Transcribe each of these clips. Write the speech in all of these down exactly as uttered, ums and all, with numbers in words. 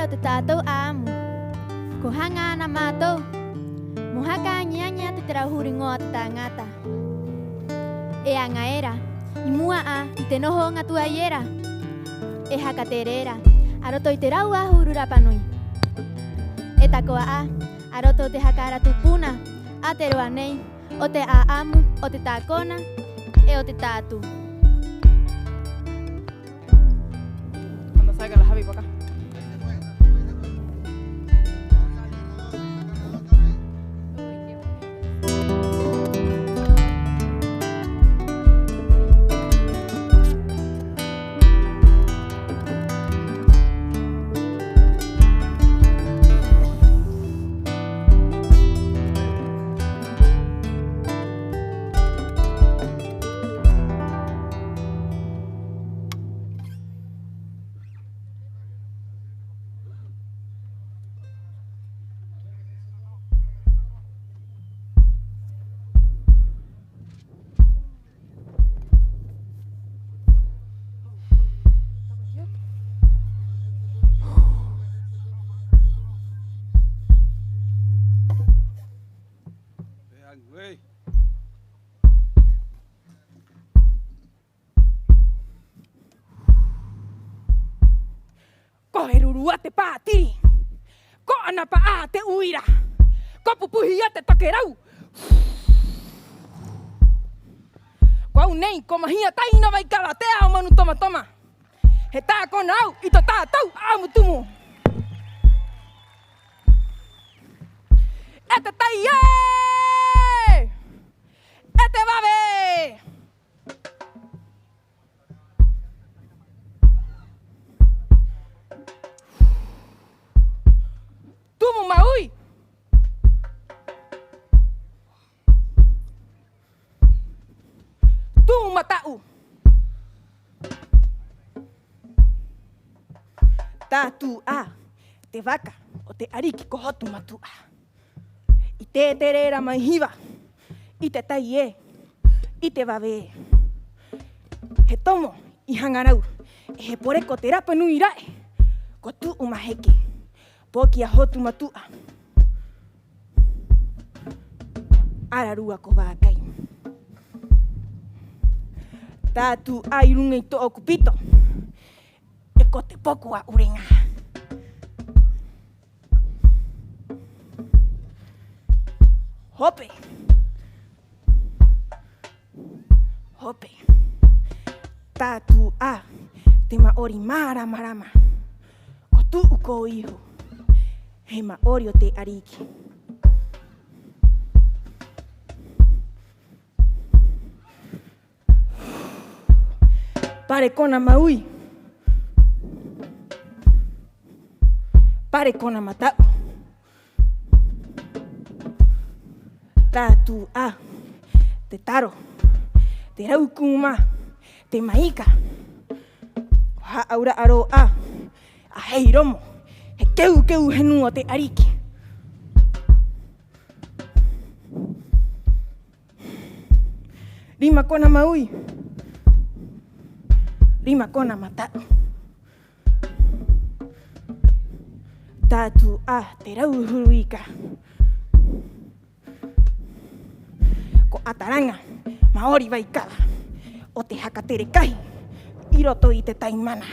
te tātou 'a'amu. Ko haŋa 'ana a mātou mo haka aŋi-aŋi atu i te rauhuru 'īŋoa o te taŋata. E aŋa era, 'i mu'a 'ā i te noho o ŋā tuai era, e haka tere era a roto i te rāua huru rapa nui. E tako'a 'ā a roto o te haka ara tupuna a te roa nei o te 'a'amu, o te tākona 'e o te tātū. Cuando salga la Javi pa acá. Ko heruru 'ā te pātiri, ko 'anapa 'ā te 'uira, ko pupuhi 'ā te tokerau. Ko au nei ko Mahia Taina Vaikava, te ao manu tomatoma. He tākona au i tō tātou 'a'amu tumu. E te tai ē! E te vave! Tumu maui. Tumu mata'u. Tātū 'ā te vaka o te 'ariki ko Hotu Matu'a. I te tere era mai Hiva, i te tai ē, i te vave ē, he tomo i Haŋa Rau, 'e he poreko o te Rapa Nui Ra'e ko Tu'u Maheke. Poki a Hotu Matu'a, ararua ko Vākai. Tātū 'ā 'i ruŋa i tō'oku pito, 'e ko te poku a 'Ureŋa. Hope. Hope. Tātū 'ā te ma'ori mārama-rama ko Tu'u Kōihu, he ma'ori o te 'ariki. Pare kona maui. Pare kona mata'u. Tātū 'ā te taro, te rauku mā, te maika. Ko hā'aura'a rō 'ā a Heiromo, he keu-keu henua o te 'ariki. Rima kona maui. Rima kona mata'u. Tātū 'ā te rauhuru ika ko Ataraŋa Ma'ori Vaikava o te haka tere kahi 'i roto i te taimana.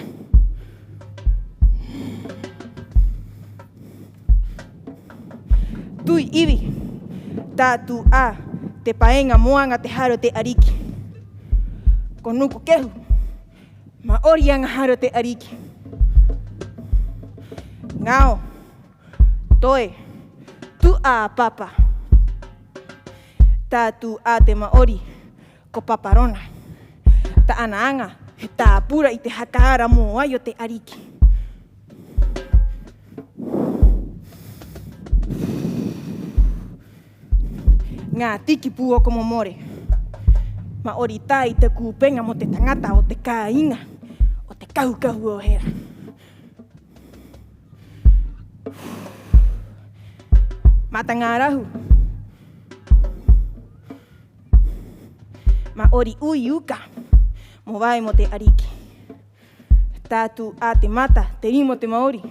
Tui 'Ivi, tātū 'ā te paeŋa mo aŋa te hare o te 'ariki. Ko Nuku Kehu, ma'ori aŋa hare o te 'ariki. Ŋao, toe, tu'a a Papa. Tātū 'ā te ma'ori ko Papa Rona. Tā'ana aŋa he tāpura i te haka ara mōai o te 'ariki. Ŋā tiki pū'oko mo more, ma'ori tā i te kupeŋa mo te taŋata o te kāiŋa o te kahu-kahu o hera. Mata ŋarahu. Ma'ori 'ui uka mo vae mo te 'ariki. Tātū 'ā te mata, te rima o te ma'ori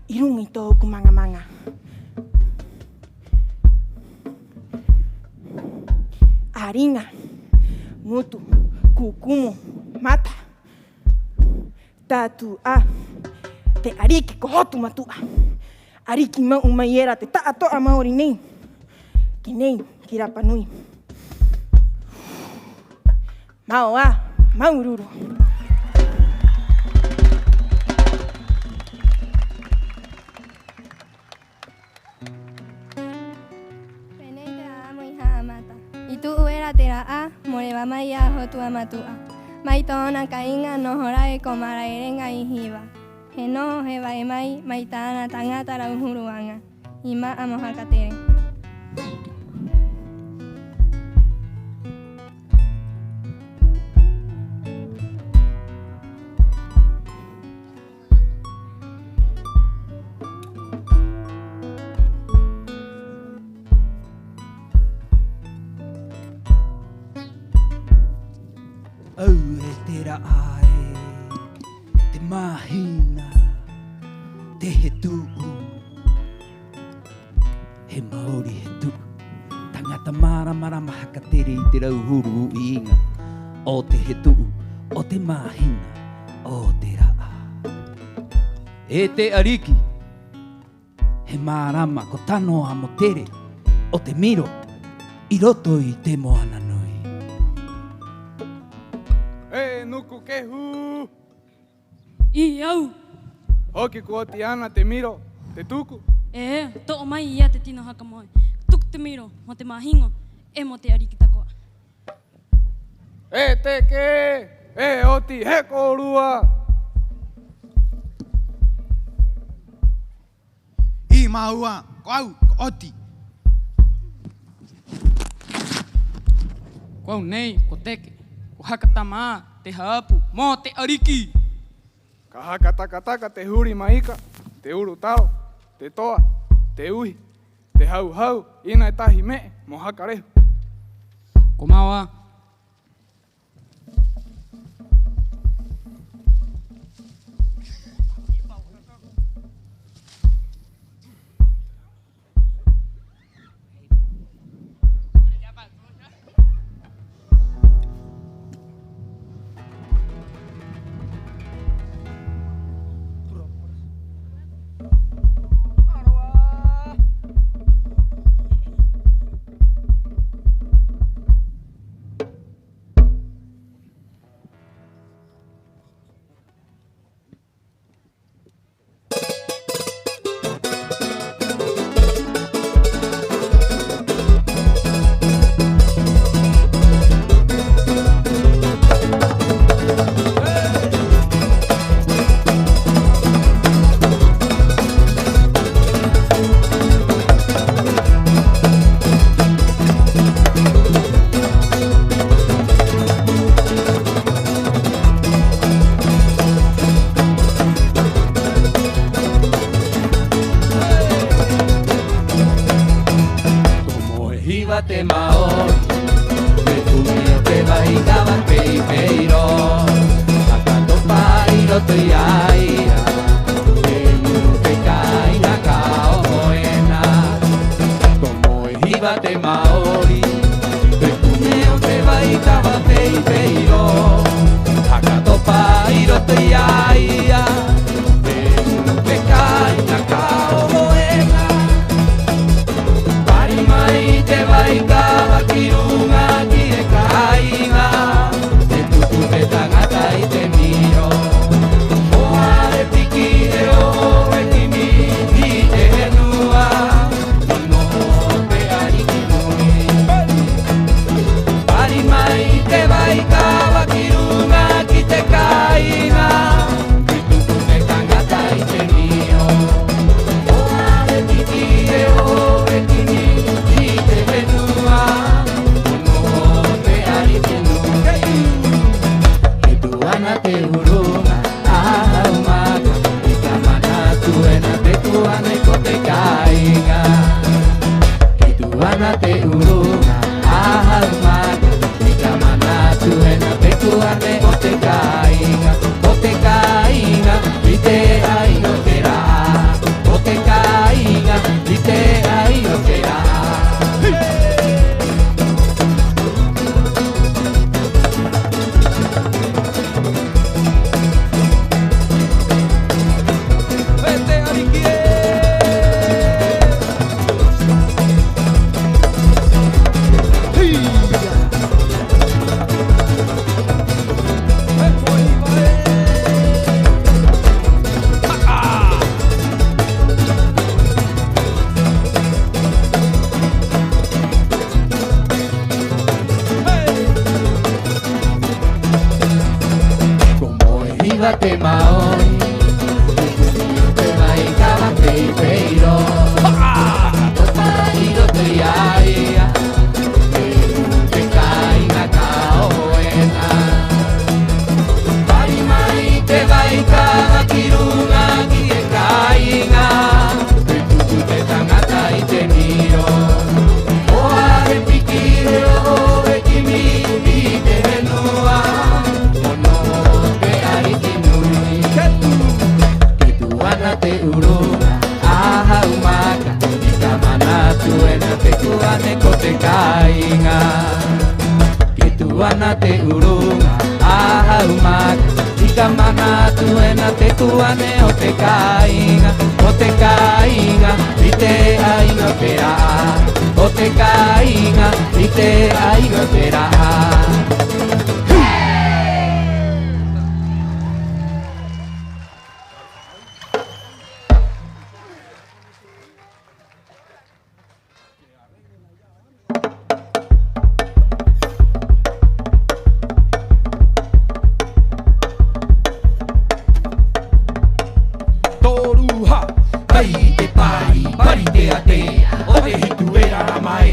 'i ruŋa i tō'oku maŋa-maŋa. 'Āriŋa, Ngutu, Kukumu, Mata. Tātū 'ā te 'ariki ko Hotu Matu'a, 'ariki ma'u mai era te ta'ato'a ma'ori nei ki nei, ki Rapa Nui. Mao 'ā, māuru-uru. Pē nei te rā'a mo ha'amata. I tu'u era te rā'a mo reva mai i a Hotu Matu'a, mai tō'ona kāiŋa noho ra'e ko Maraereŋa i Hiva. He noho he va'e mai, mai tā'ana taŋata rauhuru aŋa, i Ma'a mo Haka Tere. 'Au e te rā'a ē, te māhina, te hetu'u. He ma'ori, he tu'u, taŋata mārama-rama haka tere i te rauhuru u'i iŋa o te hetu'u, o te māhina, o te rā'a. E te 'ariki, he mārama ko tano 'ā mo tere o te miro 'i roto i te moana nui. E Nuku Kehu! 'Ī a au. Hoki ko oti 'ana te miro, te tuku. E, to'o mai i a te tino haka moe. Tuku te miro mo te māhiŋo 'e mo te 'ariki tako'a. E Teke, e oti, he kōrua. 'Ī māua, ko au, ko oti. Ko au nei, ko Teke, ko Haka Tama 'ā te hāpu mo te 'ariki. Ka haka taka-taka te huri maika, te urutaro, te toa, te uhi, te hau-hau, 'ina e tahi me'e mo haka rehu. Ko mao 'ā. Ko moe hiva te ma'ori, te kumi o te vai kava pei-pei rō. Haka topa 'i roto i a ia, te inu te kāiŋa ka oho ena. Ko moe hiva te ma'ori, te kumi o te vai kava pei-pei rō. Haka topa 'i roto i a ia, te inu te kāiŋa ka oho ena. Pari mai te vai kava ki ruŋa ki te kāiŋa, te tuku te taŋata i te miro. Mo hare piki he oho e kimi i te henua, mo noho te 'ariki nui. Pari mai te vai kava ki ruŋa ki te kāiŋa, te tuku te taŋata i te miro. Mo hare piki he oho e kimi i te henua, mo noho te 'ariki nui. He tu'u 'ana te 'uru ŋā a Haumaka, i ka manatu ena te tu'u 'ana i ko te kāiŋa. He tu'u 'ana te 'uru ŋā a Haumaka, i ka manatu ena te tu'u 'ana i ko te kāiŋa. Ko te kāiŋa i te ai o te rā. Te ma'o'i, te vai ka va'ai pē ira, ko tahi rō te ia-ia, te kāiŋa ka oho ena. Pari mai te vai ka va'ai ki ruŋa ki te kāiŋa, te tutu te taŋata i te miro. Ko hare piki he oho he kimi i te henua, mo noho te 'ariki nui. Ka tu'u, ka tu'u ana te 'uru ŋā a Haumaka, i ka manatu ena te kuane ko te kāiŋa. Ka tu'u ana te 'uru ŋā a Haumaka, i ka manatu ena te kuane o te kāiŋa, o te kāiŋa i te 'ai ŋā pē rā, o te kāiŋa i te 'ai ŋā pē rā. Toru, hā, ai te pari, pari te atea o te hitu era rā mai.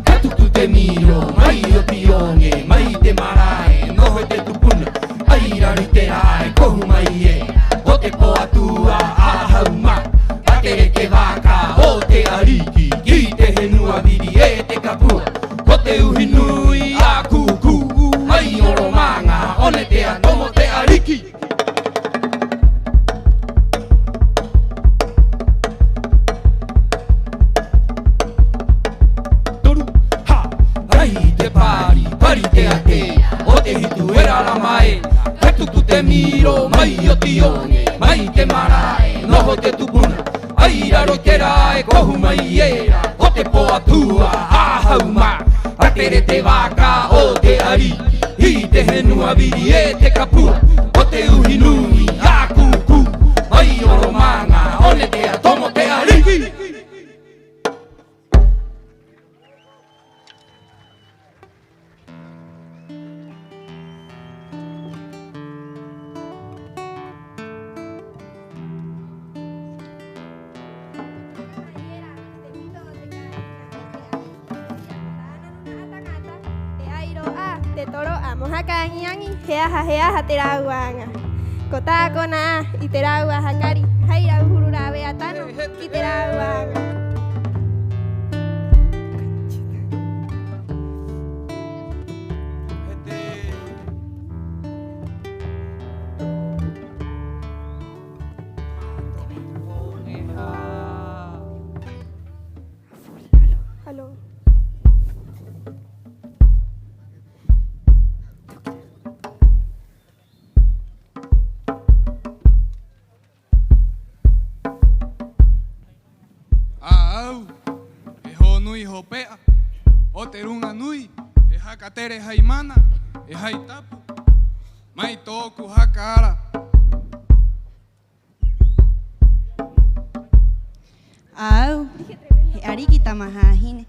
Ka tutu te miro mai o te oŋe, mai te marae, noho te tupuna. 'Ai raro i te ra'e kohu mai era o te po'a tua a Haumaka. Ka tere te vaka o te 'ariki ki te henua viri e te kapua. Ko te uhi nui a Kuku, mai Oromaŋa, 'Onetea, tomo te 'ariki. Toru, hā, ai te pari, pari te atea o te hitu era rā mai. Ka tutu te miro mai o te oŋe, mai te marae, noho te tupuna. 'Ai raro i te ra'e kohu mai era o te po'a tua a Haumaka. Ka tere te vaka o te 'ariki i te henua viri e te kapua. Ko te uhi nui a Kuku, mai Oromaŋa, 'Onetea, tomo te 'ariki. Te ai rō 'ā te toro'a mo haka aŋi-aŋi he aha, he aha te rāua aŋa. Ko tā kona 'ā i te rāua hakari, hai rau huru rāve'a tano ki te rāua aŋa. Halo. A au, he hōnui hope'a o te ruŋa nui, he haka tere hai mana, he hai tapu mai tō'oku haka ara. A au, he 'ariki tamahahine,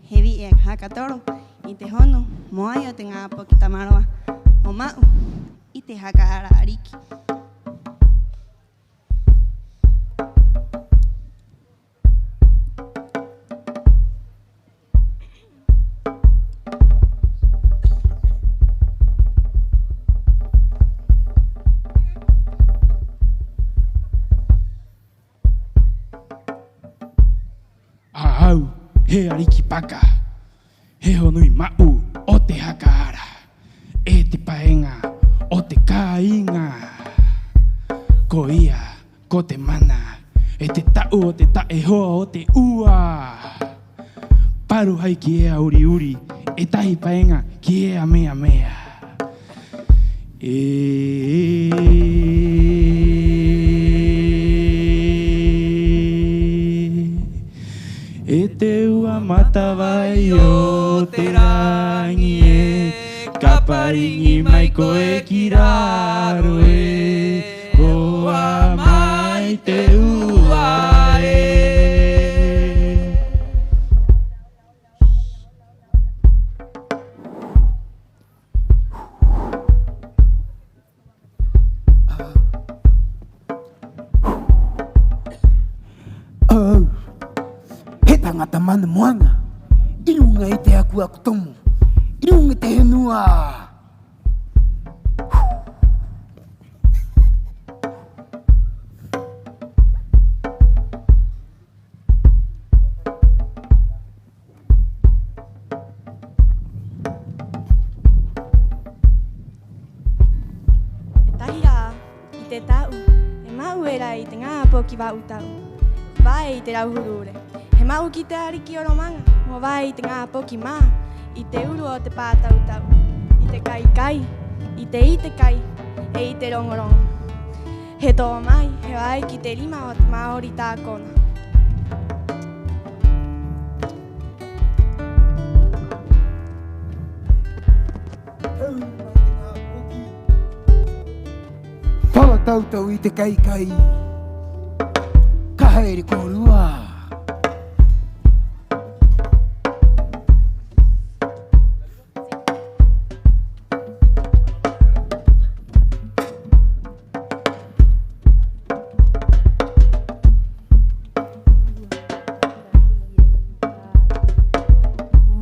he vi'e haka toro i te honu mōai o te ŋā poki tamaroa, o ma'u i te haka ara 'ariki. A au, he 'ariki paka, he hōnui ma'u o te haka ara, 'e te pā'iŋa o te kāiŋa. Koia ko te mana, 'e te ta'u o te ta'e hoa o te 'ua. Paru hai kī'ea uri-uri, e tahi pā'iŋa kī'ea mea-mea. 'E, 'e te 'ua matavai o te raŋi ē, ka pariŋi mai koe ki raro ē, koa mai te 'ua ē. Taŋata mana moana, 'i ruŋa i te aku-aku tomo, 'i ruŋa i te henua. E tahi rā, 'i te ta'u, e ma'u era i te ŋā poki va'u ta'u, vae i te rauhuru ure. He ma'u ki te 'ariki o Romaŋa mo vae i te ŋā poki mā, i te uru o te pāta'u-ta'u, i te kai-kai, i te ite kai, 'e i te roŋo-roŋo. He to'o mai, he vae ki te rima o te ma'ori tākona. Pāta'u-ta'u i te kai-kai. Ka haere kōrua.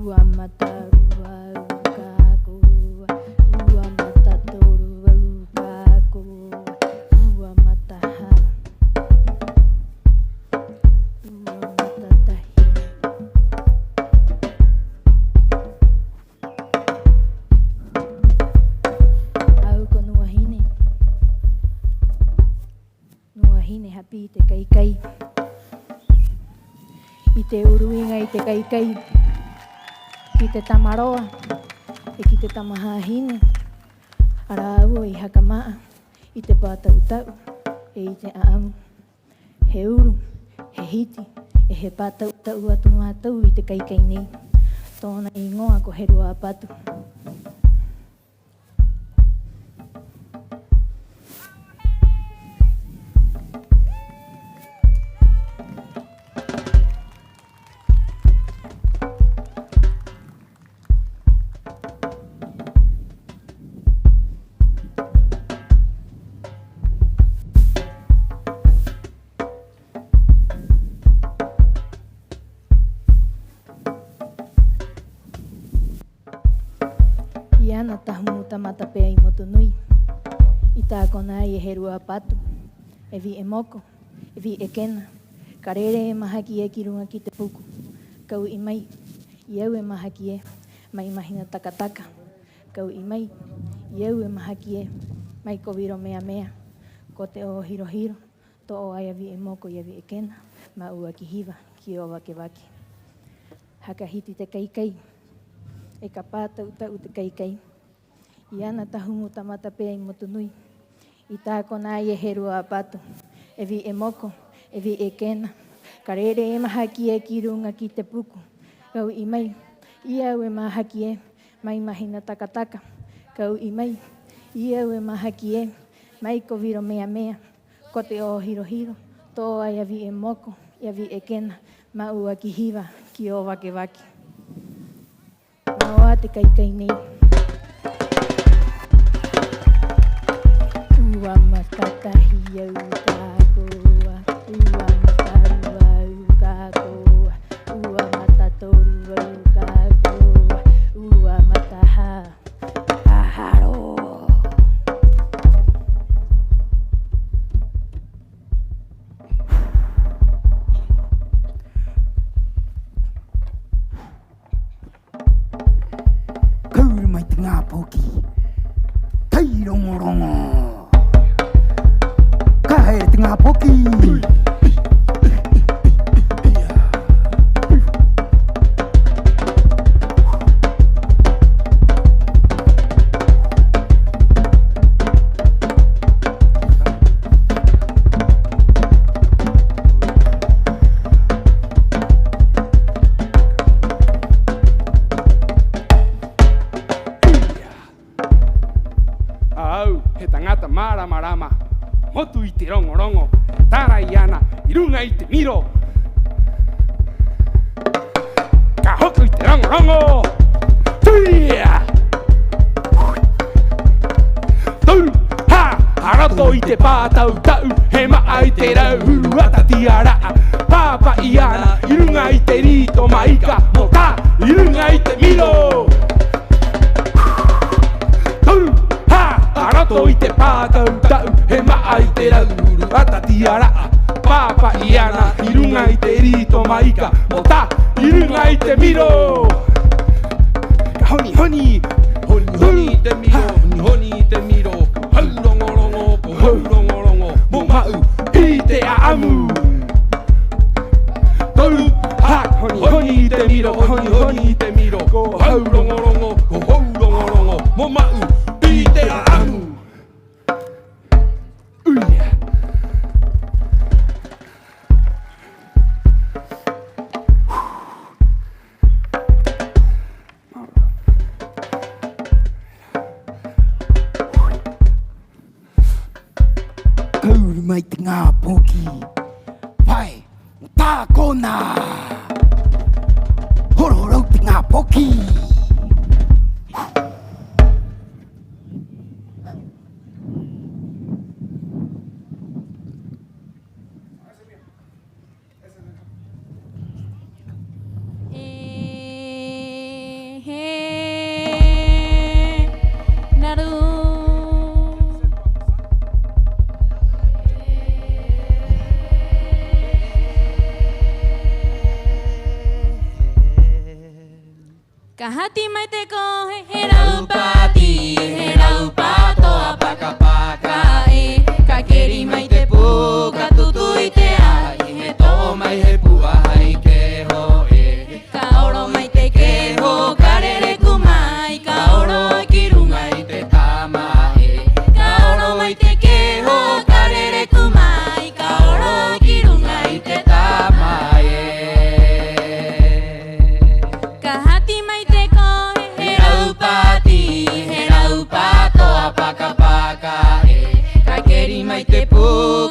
Ua mata rua uka koa, ua mata toru uka koa, ua mata hā, ua mata tahi. A au ko Nuahine. Nuahine hāpī i te kai-kai. 'I te uru iŋa i te kai-kai ki te tamaroa 'e ki te tamahāhine a rāua i haka ma'a i te pāta'u-ta'u 'e i te 'a'amu. He uru, he hiti, 'e he pāta'u-ta'u atu mātou i te kai-kai nei. Tō'ona 'īŋoa ko Herua Patu. I ana tahumu tamata pē ai Motu Nui, i tākona ai e Herua Patu, e Vi'e Moko, e Vi'e Kena, ka rere e mahaki ē ki ruŋa ki te puku, ka u'i mai, i a au e mahaki ē, mai Mahina Takataka, ka u'i mai, i a au e mahaki ē, mai ko Viro Mea-mea, ko te 'ō hiro-hiro, to'o ai a Vi'e Moko i a Vi'e Kena, ma'u a ki Hiva, ki 'ō vake-vake. Haka hiti te kai-kai, 'e ka pāta'u-ta'u te kai-kai. I ana tahumu tamata pē ai Motu Nui, i tākona ai e Herua Patu, e Vi'e Moko, e Vi'e Kena, ka rere e mahaki ē ki ruŋa ki te puku, ka u'i mai, i a au e mahaki ē, mai Mahina Takataka, ka u'i mai, i a au e mahaki ē, mai ko Viro Mea-mea, ko te 'ō hiro-hiro, to'o ai a Vi'e Moko, i a Vi'e Kena, ma'u a ki Hiva, ki 'ō vake-vake. Mao 'ā te kai-kai nei. Ua mata tahi a au ka koa, ua mata rua a au ka koa, ua mata toru a au ka koa, ua mata hā. Ka haro. Ka uru mai te ŋā poki. Tai roŋo-roŋo. Ka haere te ŋā poki. A au he taŋata mārama-rama, motu i te roŋo-roŋo, tarai 'ana 'i ruŋa i te miro. Ka hoko i te roŋo-roŋo. Tuia! Tau! Ha! A roto i te pāta'u-ta'u, he ma'a i te rauhuru a Tatiara'a. Pāpa'i ana 'i ruŋa i te rito maika mo tā 'i ruŋa i te miro. Toru, hā, a roto i te pāta'u-ta'u, he ma'a i te rauhuru a Tatiara'a. Pāpa'i ana 'i ruŋa i te rito maika mo tā 'i ruŋa i te miro. Ka honi-honi, honi-honi i te miro, honi-honi i te miro. Ko hau roŋo-roŋo, ko hau roŋo-roŋo mo ma'u i te 'a'amu. Toru, hā, honi-honi i te miro, honi-honi i te miro. Ko hau roŋo-roŋo, ko hau roŋo-roŋo mo ma'u i te 'a'amu. Uia. Ka uru mai te ŋā poki. Pae mo tā kona. Horo-horo te ŋā poki. E he raru. Ka hati mai te kohe, he rau pāti, he rau pātoa paka-paka ē. Ka keri mai te pū, ka tutu i te ahi, he to'o mai he pu'a hai keho ē. Ka oro mai te keho, ka rereku mai, ka oro ki ruŋa i te tama ē. Ka oro mai te keho, ka rereku mai, ka oro ki ruŋa i te tama ē. Ka hati mai te kohe, he rau pāti, he rau pātoa paka-paka ē. Ka keri mai te pū,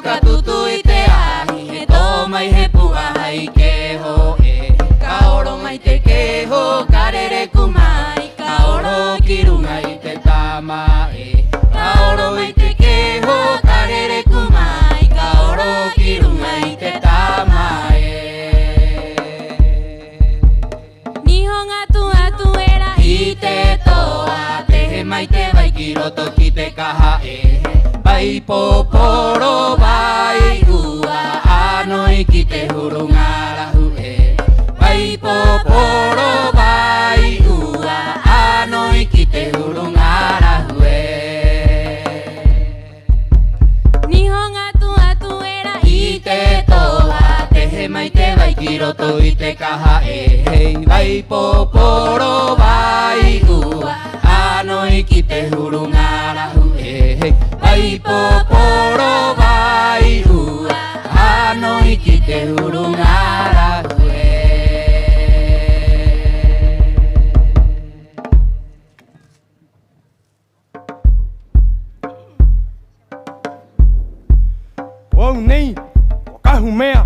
ka tutu i te ahi, he to'o mai he pu'a hai keho ē. Ka oro mai te keho, ka rereku mai, ka oro ki ruŋa i te tama ē. Ka oro mai te keho, ka rereku mai, ka oro ki ruŋa i te tama ē. Niho ŋā atu-atu era i te toa, tehe mai te vai ki roto ki te kaha ē. Vai poporo, vai ua, 'anoi ki te huru ŋarahu ē. Vai poporo, vai ua, 'anoi ki te huru ŋarahu ē. Niho ŋā atu-atu era i te toa, tehe mai te vai ki roto i te kaha ē. Hei vai poporo, vai ua, 'anoi ki te huru ŋarahu ē. Hei vai poporo, vai ua, 'anoi ki te huru ŋarahu ē. Ko au nei ko Kahumea,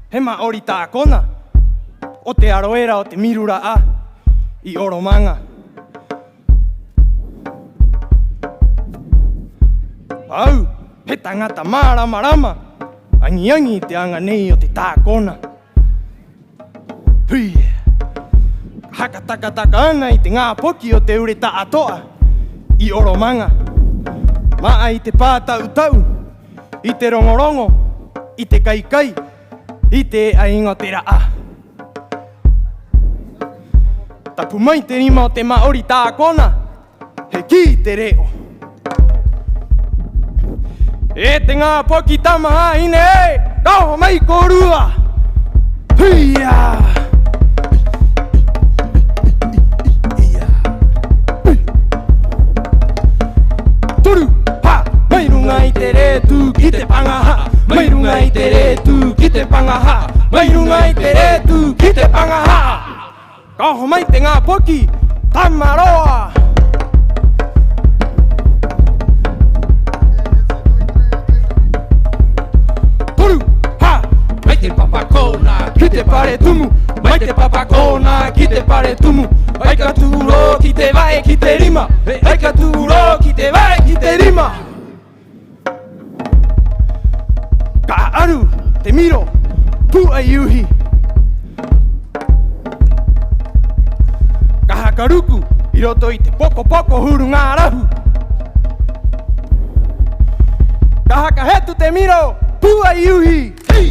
he ma'ori tākona o te aro era o te Mirura'a i Oromaŋa. Ko au he taŋata mārama-rama, aŋi-aŋi i te aŋa nei o te tākona. Hui! Ka haka taka-taka 'ana i te ŋā poki o te ure ta'ato'a i Oromaŋa. Ma'a i te pāta'u-ta'u, i te roŋo-roŋo, i te kai-kai, i te e'a iŋa o te ra'a. Tapu mai te rima o te ma'ori tākona, he kī te re'o. E te ŋā poki tamahāhine ē, ka oho mai kōrua. Huia! Toru, hā! Mai ruŋa i te retū ki te paŋaha'a. Mai ruŋa i te retū ki te paŋaha'a. Mai ruŋa i te retū ki te paŋaha'a. Ka oho mai te ŋā poki tamaroa. Toru, hā! Mai te papa kona ki te pare tumu. Mai te papa kona ki te pare tumu. Hai ka tu'u rō ki te va'e ki te rima. Hai ka tu'u rō ki te va'e ki te rima. Ka 'a'aru te miro, Pu'a i uhi. Ka haka ruku 'i roto i te poko-poko huru ŋārahu. Ka haka hetu te miro, pu'a i uhi. Hei!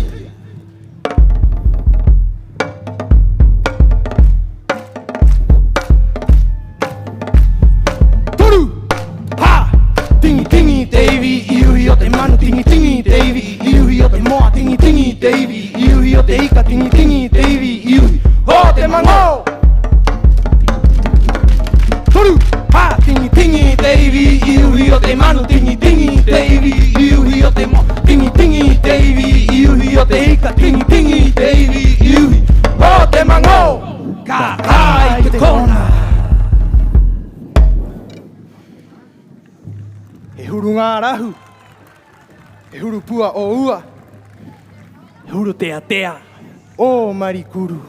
Toru, hā! Tiŋi-tiŋi te ivi 'i uhi o te manu, tiŋi-tiŋi te ivi 'i uhi o te moa, tiŋi-tiŋi te ivi 'i uhi o te ika, tiŋi-tiŋi te ivi 'i uhi o te maŋō. Toru, hā! Tiŋi-tiŋi te ivi 'i uhi o te manu, tiŋi-tiŋi te ivi 'i uhi o te moa, tiŋi-tiŋi te ivi 'i uhi o te ika, tiŋi-tiŋi te ivi 'i uhi o te maŋō. Ka tae i te kona. He huru ŋārahu, he huru pu'a 'o ua, he huru tea-tea 'o Marikuru.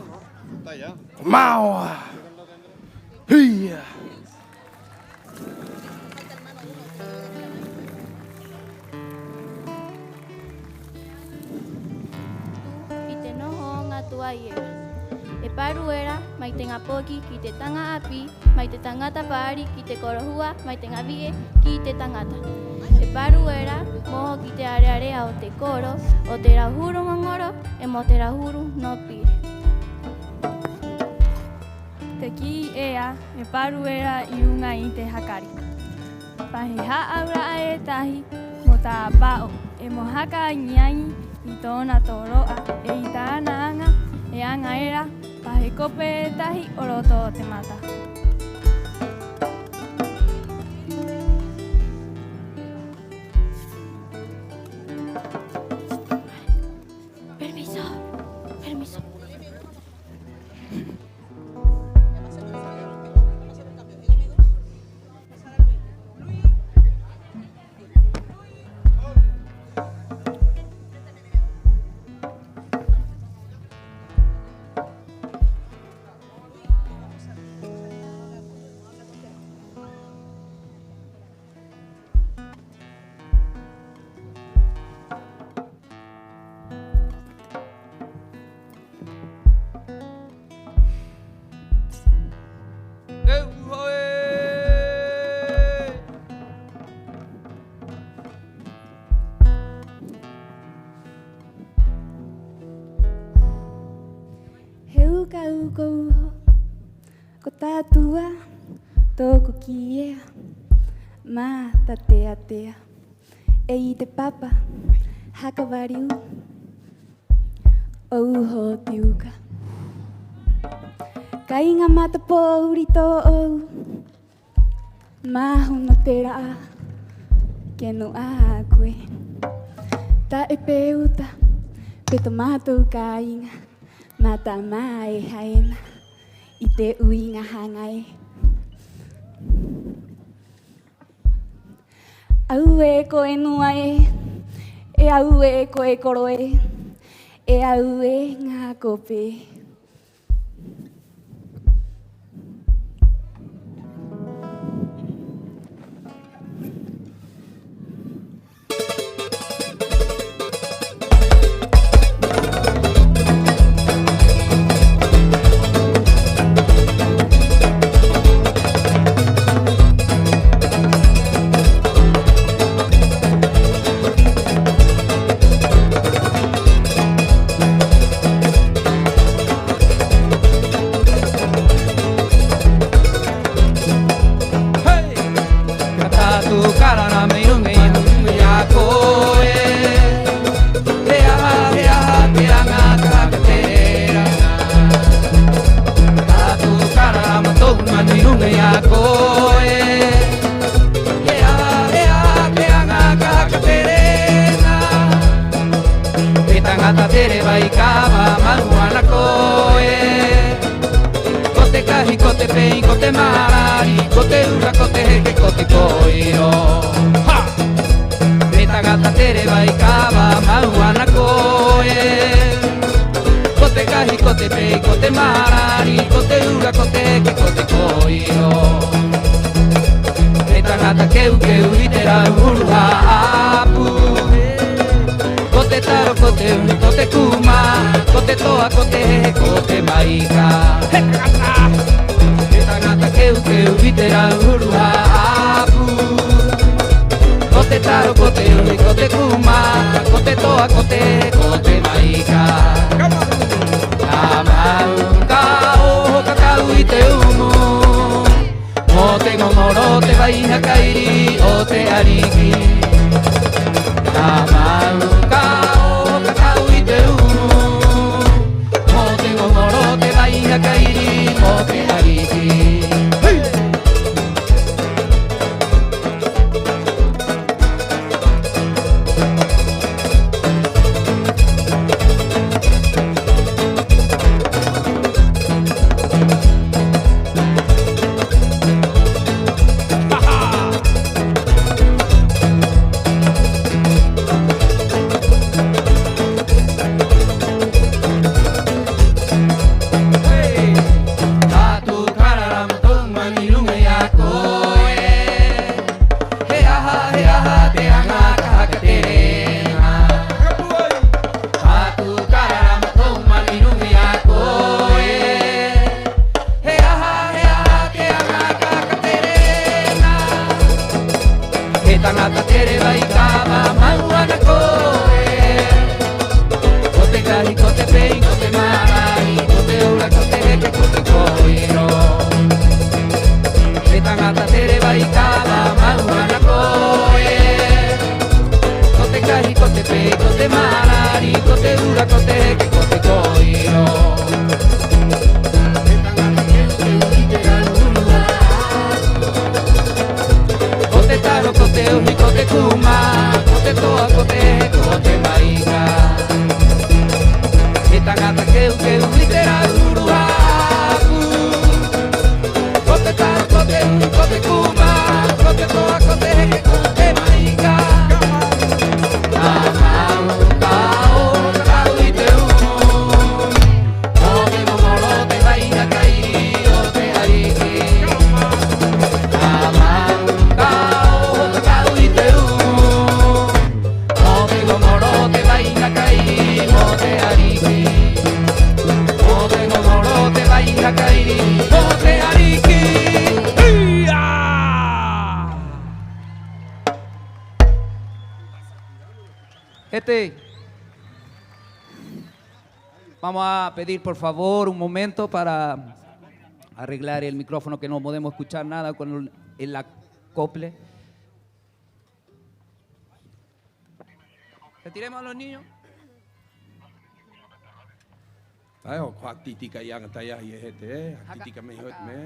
Ko maoa. Hia. I te noho oŋa tuai era, e paru era mai te ŋā poki ki te taŋa 'āpī, mai te taŋata pa'ari ki te korohua, mai te ŋā vi'e ki te taŋata. E paru era mo oho ki te 'are'are'a o te koro, o te rauhuru ŋoŋoro 'e mo te rauhuru nō pire. Te kī ea, e paru era 'i ruŋa i te hakari. Pa he hā'aura'a e tahi mo tāpa'o 'e mo haka aŋi-aŋi i tō'ona tōro'a 'e i tā'ana aŋa e aŋa era pa he kope e tahi o roto o te mata. Permiso, permiso. He uka uko uho, ko tātou 'ā tō'oku kī ea, mā tatea-tea. 'E i te papa haka variu o uho o te uka. Ka iŋa matapōuri tō'ou, māhuna te ra'ā ke nu'a a koe. Ta'e pē uta pē tō mātou kāiŋa, mata mā e haena i te 'uiŋa haŋa ē. Auē koe nua ē, e auē koe koro ē, e auē ŋā kope ē. Hei! Ka tātou ka rarama 'i ruŋa i a koe. He aha, he aha te aŋa ka haka tere ena? Ka tātou ka rarama tō'oku manu 'i ruŋa i a koe. He aha, he aha te aŋa ka haka tere ena? He taŋata tere vai ka vāmau ana koe. Ko te kahi, ko te pei, ko te marari, ko te ura, ko te heke, ko te kōiro. Ha! He taŋata tere vai ka vāmau ana koe. Ko te kahi, ko te pei, ko te marari, ko te ura, ko te heke, ko te kōiro. He taŋata keu-keu i te rauhuru hā'apu. Ko te taro, ko te umi, ko te kūmā, te toa, ko te hehe, ko te maika. He taŋata keu-keu i te rauhuru hā'apu. Ko te taro, ko te uhi, ko te kūmā, ko te toa, ko te hehe, ko te maika. Ka ma'u, ka oho, ka kau i te umu. Mo te ŋoŋoro, te vaiha kairi o te 'ariki. Ka ma'u, ka oho, ka kau i te umu. Mo te ŋoŋoro, te vaiha kairi o te 'ariki. Hey! Tātou ka rarama, tō'u maŋa 'i ruŋa i a koe. He aha, he aha te aŋa ka haka tere ena? Tātou ka rarama, tō'u maŋa 'i ruŋa i a koe. He aha, he aha te aŋa ka haka tere ena? He taŋata tere vai ka va'amau 'ana koe. Ko te kahi, ko te pei, ko te marari, ko te ura, ko te heke, ko te kō'iro. He taŋata tere vai ka va'amau 'ana koe. Ko te kahi, ko te pei, ko te marari, ko te ura, ko te heke, ko te kō'iro. He taŋata keu-keu i te rauhuru hā'apu. Ko te taro, ko te uhi, ko te kūmā, ko te toa, ko te hehe, ko te maika. He taŋata keu-keu i te rauhuru hā'apu. Ko te taro, ko te uhi, ko te kūmā, ko te toa, ko te hehe, ko te maika. Ka ma'u, ka oho, ka kau i te umu. Mo te ŋoŋoro, te vaiha kairi o te 'ariki. Ka ma'u, ka oho, ka kau i te umu. Mo te ŋoŋoro, te vaiha kairi o te 'ariki. Mo te ŋoŋoro, te vaiha kairi o te 'ariki. ¡Ia! Este, vamos a pedir, por favor, un momento para arreglar el micrófono, que no podemos escuchar nada con el, el acople. Retiremos a los niños. Ai, o ko haka tī-tika i aŋa taiahi e Hete, ē? Haka tī-tika mai Hete, ē?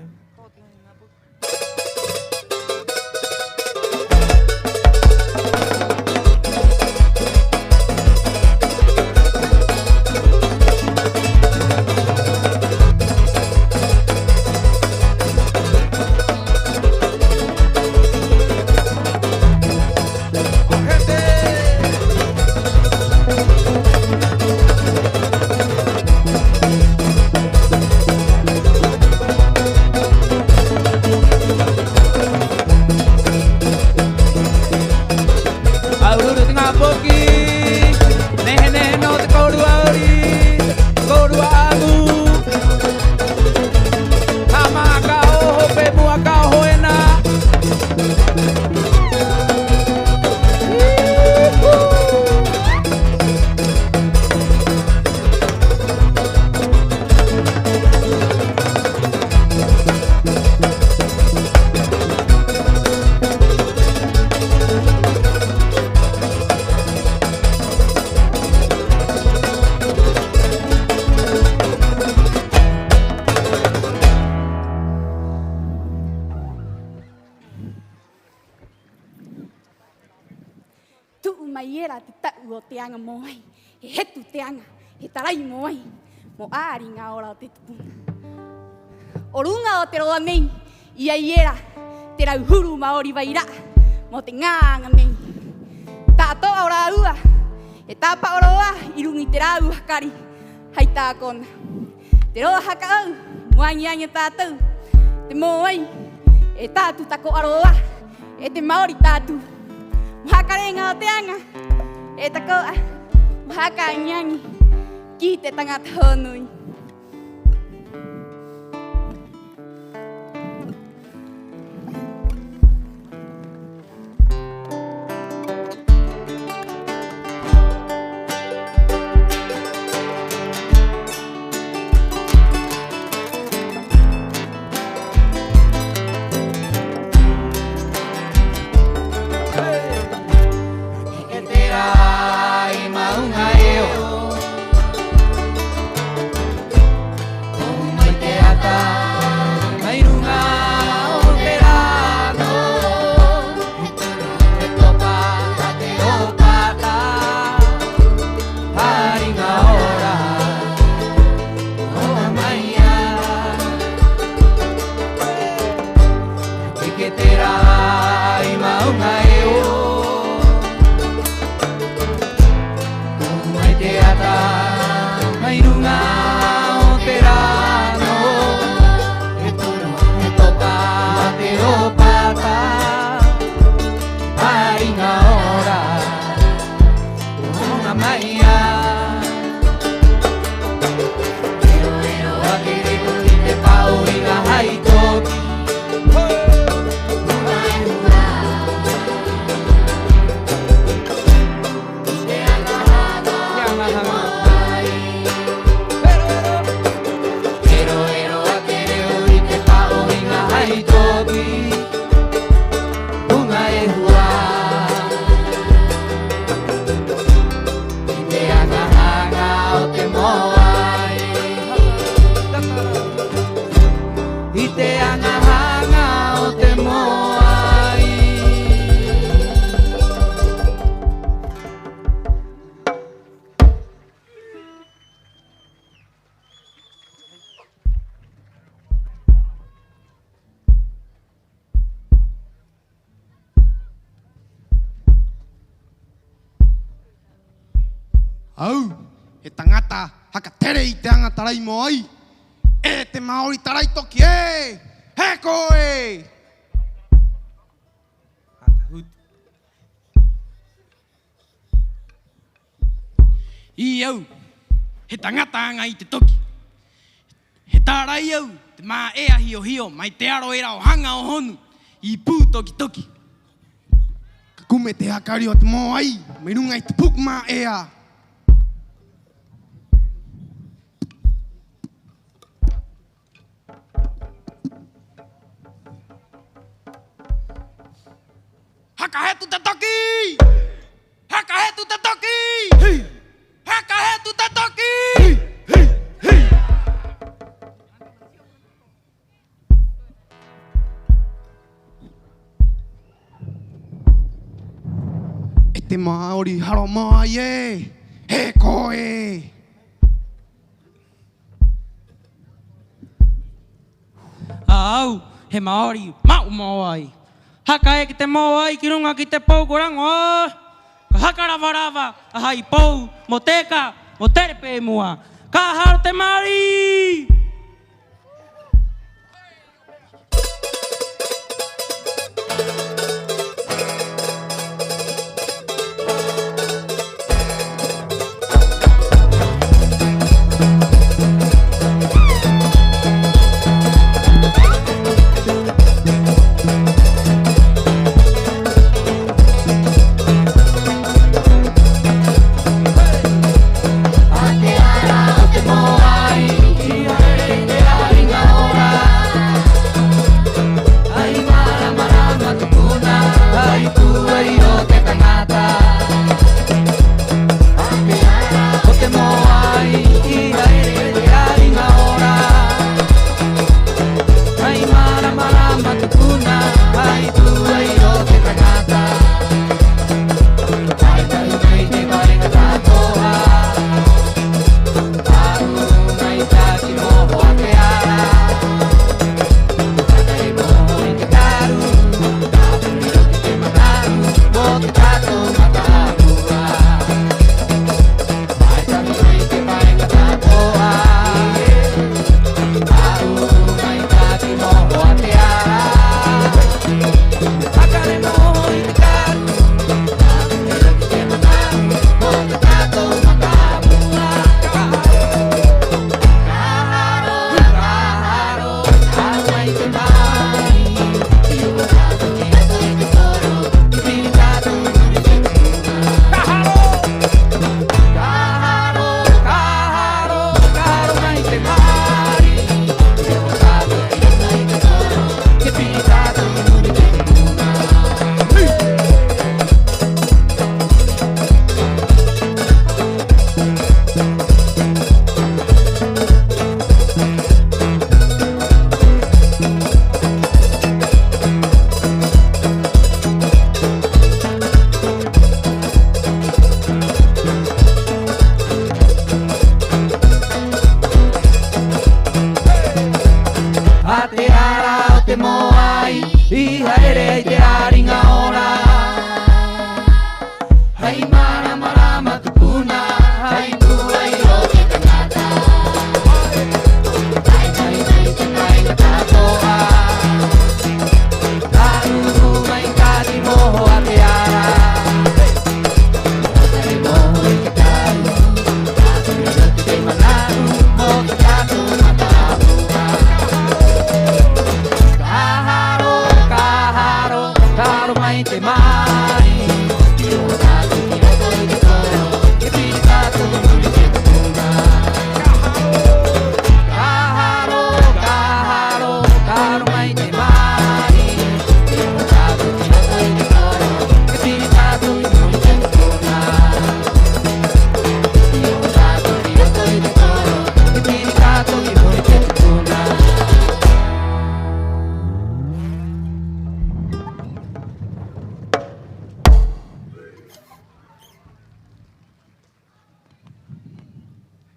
Māuru-uru te ŋā poki, nehe-nehe nō te kōrua 'ori, kōrua 'a'amu. Ka ma'a, ka oho, pe mu'a ka oho ena. Tu'u mai era te ta'u o te aŋa mōai, he hetu te aŋa, he tarai mōai mo 'āriŋa ora o te tupuna. O ruŋa o te roa nei i ai era te rauhuru ma'ori vaira'a mo te ŋā aŋa nei. Ta'ato'a o rāua e tāpa'o rō 'ā 'i ruŋa i te rāua hakari hai tā kona. Te roa haka 'ou mo aŋi-aŋi o tātou te mōai, e tātou tako'a rō 'ā, e te ma'ori tātou. Mo haka reŋa o te aŋa, e tako'a mo haka aŋi-aŋi. ki te taŋata hōnui. E te rā i ma'uŋa e oho, oho mai te ata, mai ruŋa o te rano, e topa a te 'ōpata, 'ariŋa ora, oho mai 'ā. Te kete rā i ma'uŋa e oho, oho mai te ata, mai ruŋa o te rano, e topa a te 'ōpata, 'ariŋa ora, oho mai 'ā. Ero-ero a te rehu i te pa'o iŋa hai toki. Ruŋa e hua. I te aŋa haŋa o te mōai. Ero-ero a te rehu i te pa'o iŋa hai toki. Ruŋa e hua. I te aŋa haŋa o te mōai. I te aŋa haŋa o te mōai. Au, he taŋata haka tere i te aŋa tarai mōai. E te ma'ori tarai toki ē, he koe! 'I au, he taŋata aŋa i te toki. He tarai au te mā'ea hio-hio mai te aro era o Haŋa o Honu 'i Pū Toki-toki. Ka kume te hakari o te mōai mai ruŋa i te puku mā'ea. Haka hetu te toki! Haka hetu te toki! Hei! Haka hetu te toki! Hei! Hei! Hei! E te ma'ori haro mōai ē, he koe! A au, he ma'ori ma'u mōai. Haka eke te mōai ki ruŋa ki te pou ko raŋo ā. Ka haka rava-rava a hai pou mo teka, mo tere pē mu'a. Ka haro te mari!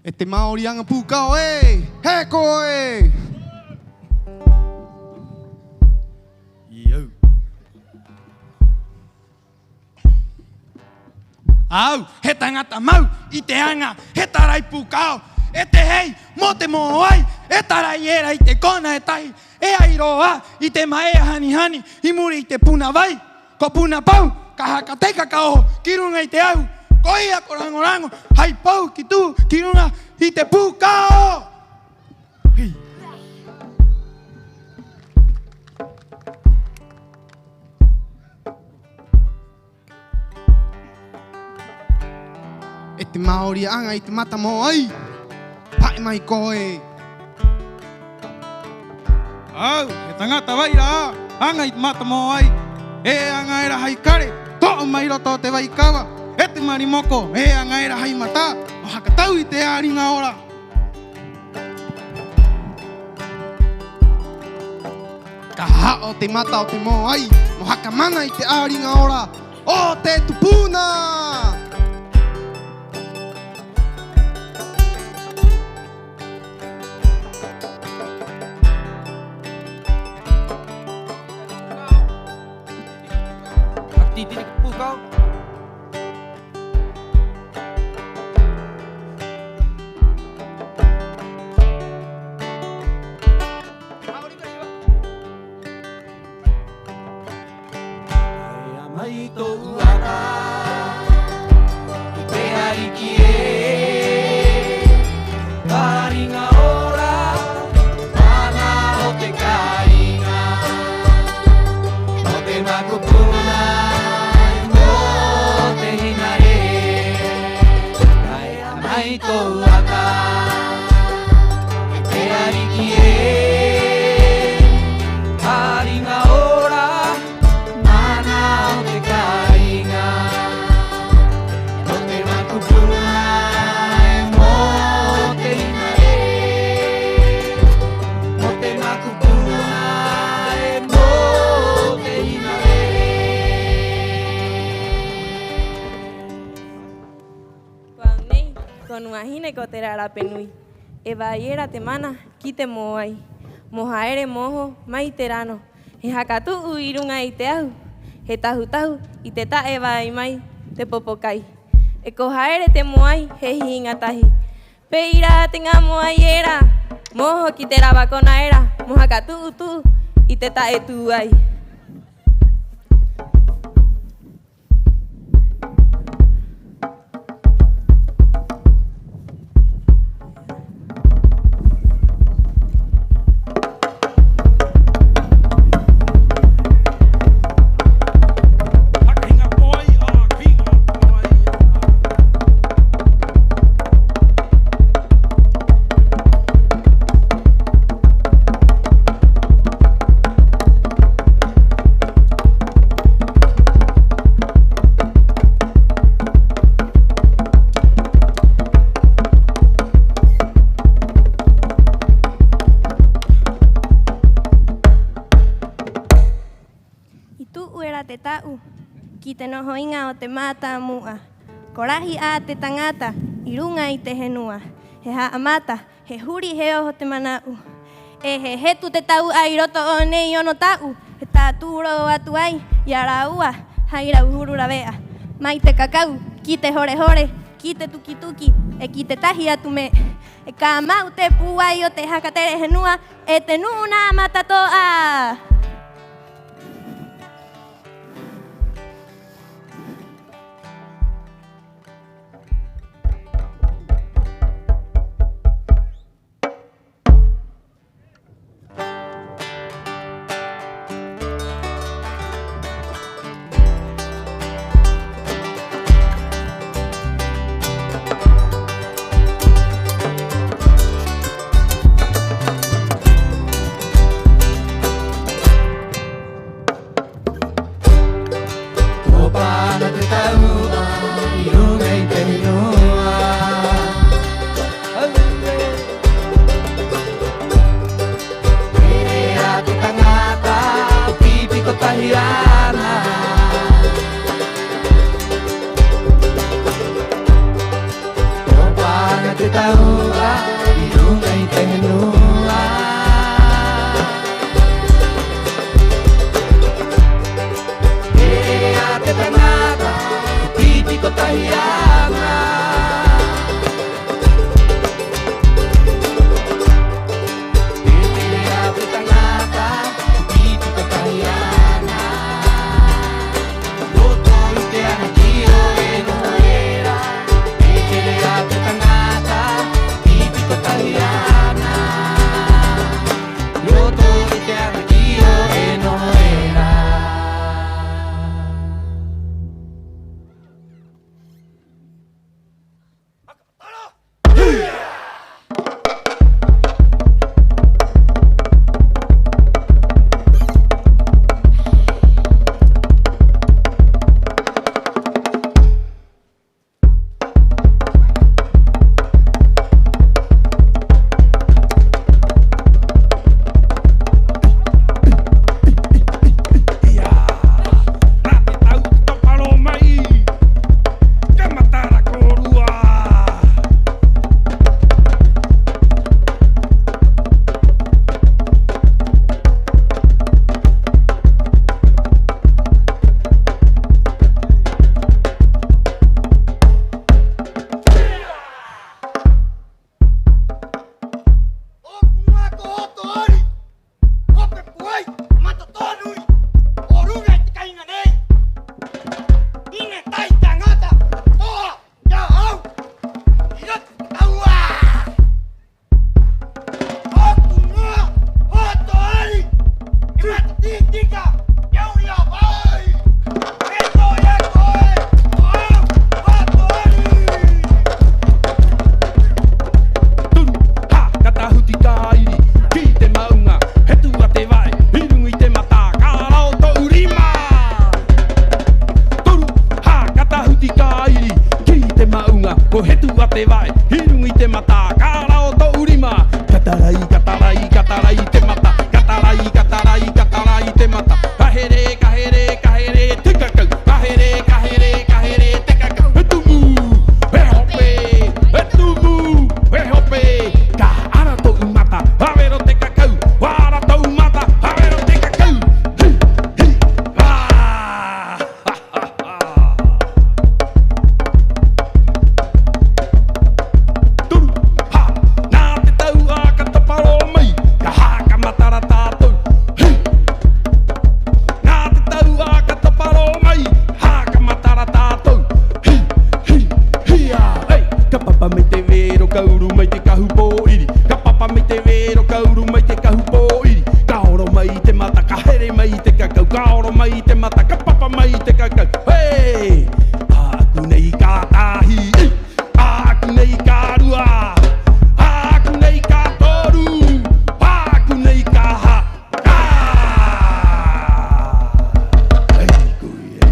E te ma'ori aŋa pūkao ē, he koe! Io. A au, he taŋata mau i te aŋa, he tarai pūkao, e te hei mo te mōai, e tarai era i te kona e tahi, e ai rō 'ā i te ma'ea hani-hani 'i muri i te puna vai. Ko Puna Pau, ka haka teka ka oho ki ruŋa i te ahu, koia ko Raŋo-raŋo, hai pou ki tu'u ki ruŋa i te pūkao. Hei. E te ma'ori aŋa i te mata mōai, pa'e mai koe. A au, he taŋata vaira 'ā, aŋa i te mata mōai. E aŋa era hai kare, to'o mai roto o te vaikava. E te marimoko, e aŋa era hai mata, mo haka tau i te 'āriŋa ora. Ka ha'o te mata o te mōai mo haka mana i te 'āriŋa ora o te tupuna. Taea mai tō'u ata ki te 'ariki ē, 'āriŋa ora, mana o te kāiŋa, mo te makupuna, mo te hinarere. Taea mai tō'u ata ki te 'ariki ē, 'āriŋa ora, mana o te kāiŋa, mo te makupuna, mo te hinarere, mo te makupuna, mo te hinarere. Ko au nei, ko Nuahine ko te rarape nui. E va'ai era te mana ki te mōai, mo ha'ere mo oho mai te rano. He haka tu'u 'i ruŋa i te ahu, he tahu-tahu i te ta'e va'ai mai te popo kai. 'E ko ha'ere te mōai he hiŋa tahi. Pē ira te ŋā mōai era mo oho ki te rava kona era, mo haka tu'u-tu'u i te ta'e tūai. I tu'u era te ta'u ki te noho iŋa o te mata a Mu'a. Ko rahi 'ā te taŋata 'i ruŋa i te henua. He ha'amata, he huri, he oho te mana'u. 'E he hetu te tau'a 'i roto o nei ono ta'u, he tātū rō atu ai i a rāua hai rau huru rave'a. Mai te kakau, ki te hore-hore, ki te tuki-tuki, 'e ki te tahi atu me'e. 'E ka ma'u te pūai o te haka tere henua, 'e te nu'u nā matato'a. Ko Hetu a te va'e, 'i ruŋa i te mata, ka rao tō'u rima. Ka tarai, ka tarai, ka tarai te mata, ka tarai, ka tarai, ka tarai te mata. Ka here, ka here, ka here te kakau, ka here, ka here, ka here te kakau. He tumu, he hope, he tumu, he hope. Ka ara tō'u mata, a vero te kakau, ka ara tō'u mata, a vero te kakau. Hi, hi, ah! Toru, hā, nā te tau'a ka tapa rō mai, ka haka matara tātou. Hī! Nā te tau'a ka tapa rō mai, haka matara tātou. Hī, hī, hia, ei! Ka papa mai te vero, ka uru mai te kahu pō'iri. Ka papa mai te vero, ka uru mai te kahu pō'iri. Ka oro mai te mata, ka here mai te kakau. Ka oro mai te mata, ka papa mai te kakau. Hē! 'Ā'aku nei ka tahi, ei! 'Ā'aku nei ka rua, 'ā'aku nei ka toru, 'ā'aku nei ka hā. Ka! Ai, koia.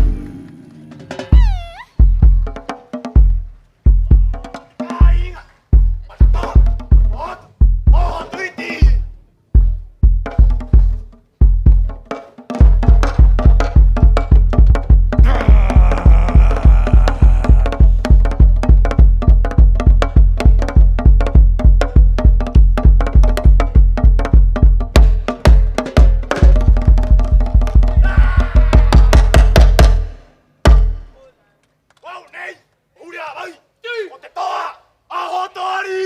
Ko au nei, ko Uri a Vai, ko te to'a a Hotoari!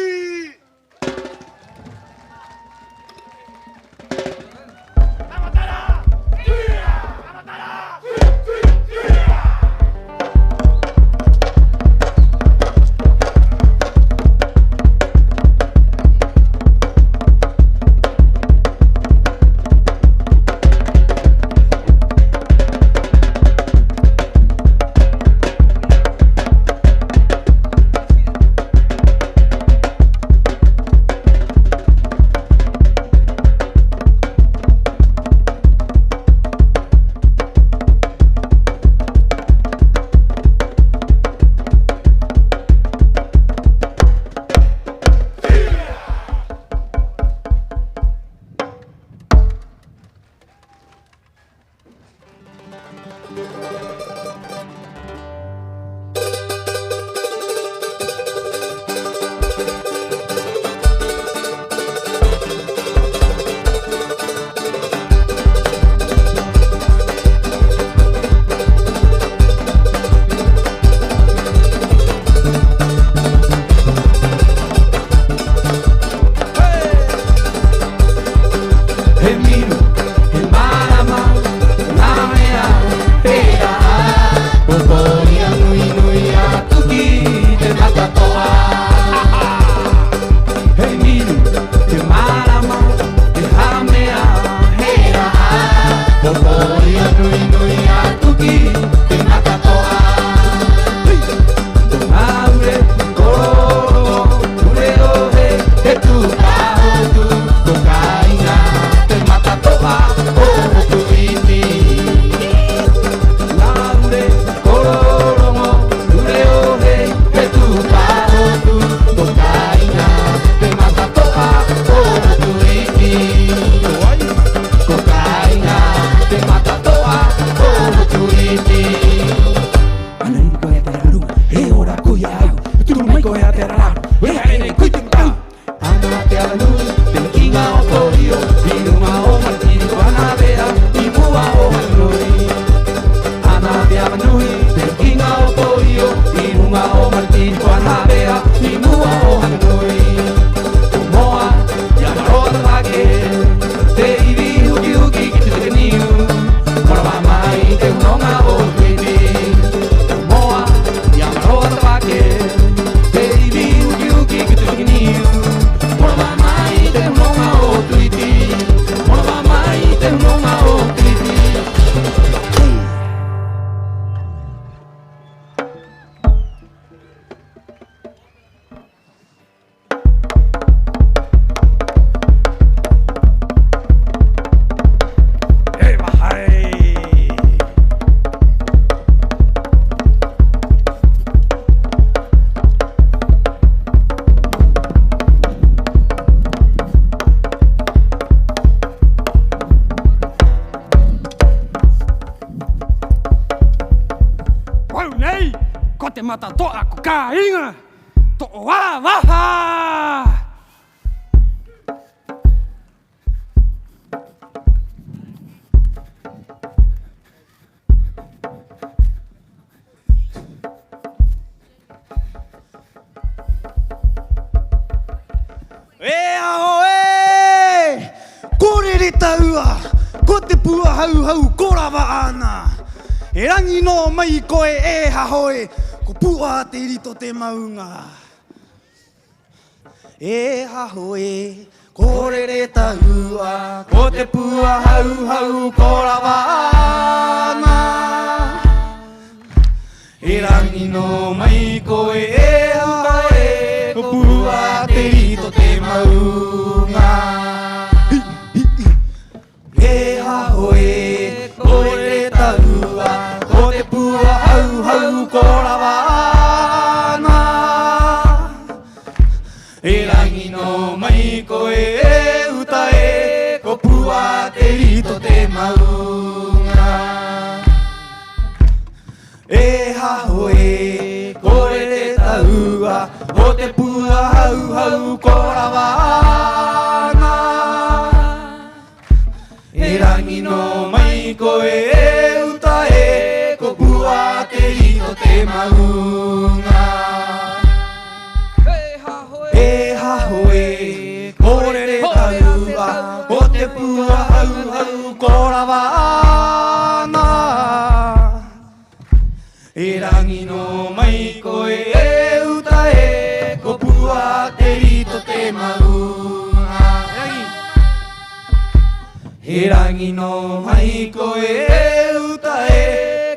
He miru, he mārama, nā mea, he ra'a, ko Poia nui-nui atu ki te matato'a. He miru, he mārama, he hā mea, he ra'a, ko Poia nui-nui atu ki te matato'a. Ko ŋā ure, ko roŋo, ure ohe, he tū pa hotu, ko kāiŋa te matato'a o Hotu Iti. Ŋā ure, ko roŋo, ure ohe, he tū pa hotu, ko kāiŋa te matato'a o Hotu Iti. Ko kāiŋa te matato'a o Hotu Iti. Ana iri koe a te raruma, he ora koe a au. Turu mai koe a te rararo, he ha'ere koe i te matau. Ana te avanui, te kiŋa o Poio, 'i ruŋa o Maritiri ko Anavea, 'i mu'a o Ha'anui. Ana te avanui, te kiŋa o Poio, 'i ruŋa o Maritiri ko Anavea, 'i mu'a o Ha'anui. Ko Moa, i a Maroa Tavake, te ivi huki-huki ki te take niu, mo rava'a mai te unoŋa o Hotu Iti. Ko Moa, i a Maroa Tavake, te ivi huki-huki ki te take niu. Nei, ko te mata to'a ko kāiŋa, to'o a vaha. E haho ē, ko rere tāua, ko te pua hauhau ko rava 'ana. E raŋi nō mai koe e haho ē, ko Pu'a Te Rito te ma'uŋa. E haho ē, ko rere tāua, ko te pua hauhau ko rava 'ana. E raŋi nō mai koe e haho ē, ko Pu'a Te Rito te ma'uŋa. E haho ē, ko rere tāua, ko te pua hauhau ko rava 'ana. E raŋi nō mai koe e uta ē, ko Pu'a Te Rito te ma'uŋa. E haho ē, ko rere tāua, ko te pua hauhau ko rava 'ana. E raŋi nō mai koe e uta ē, ko Pu'a Te Rito te ma'uŋa. E haho ē, ko rere tāua, ko te pua hauhau ko rava 'ana. E raŋi nō mai koe e uta ē, ko Pu'a Te Rito te ma'uŋa. E raŋi. E raŋi nō mai koe e uta ē,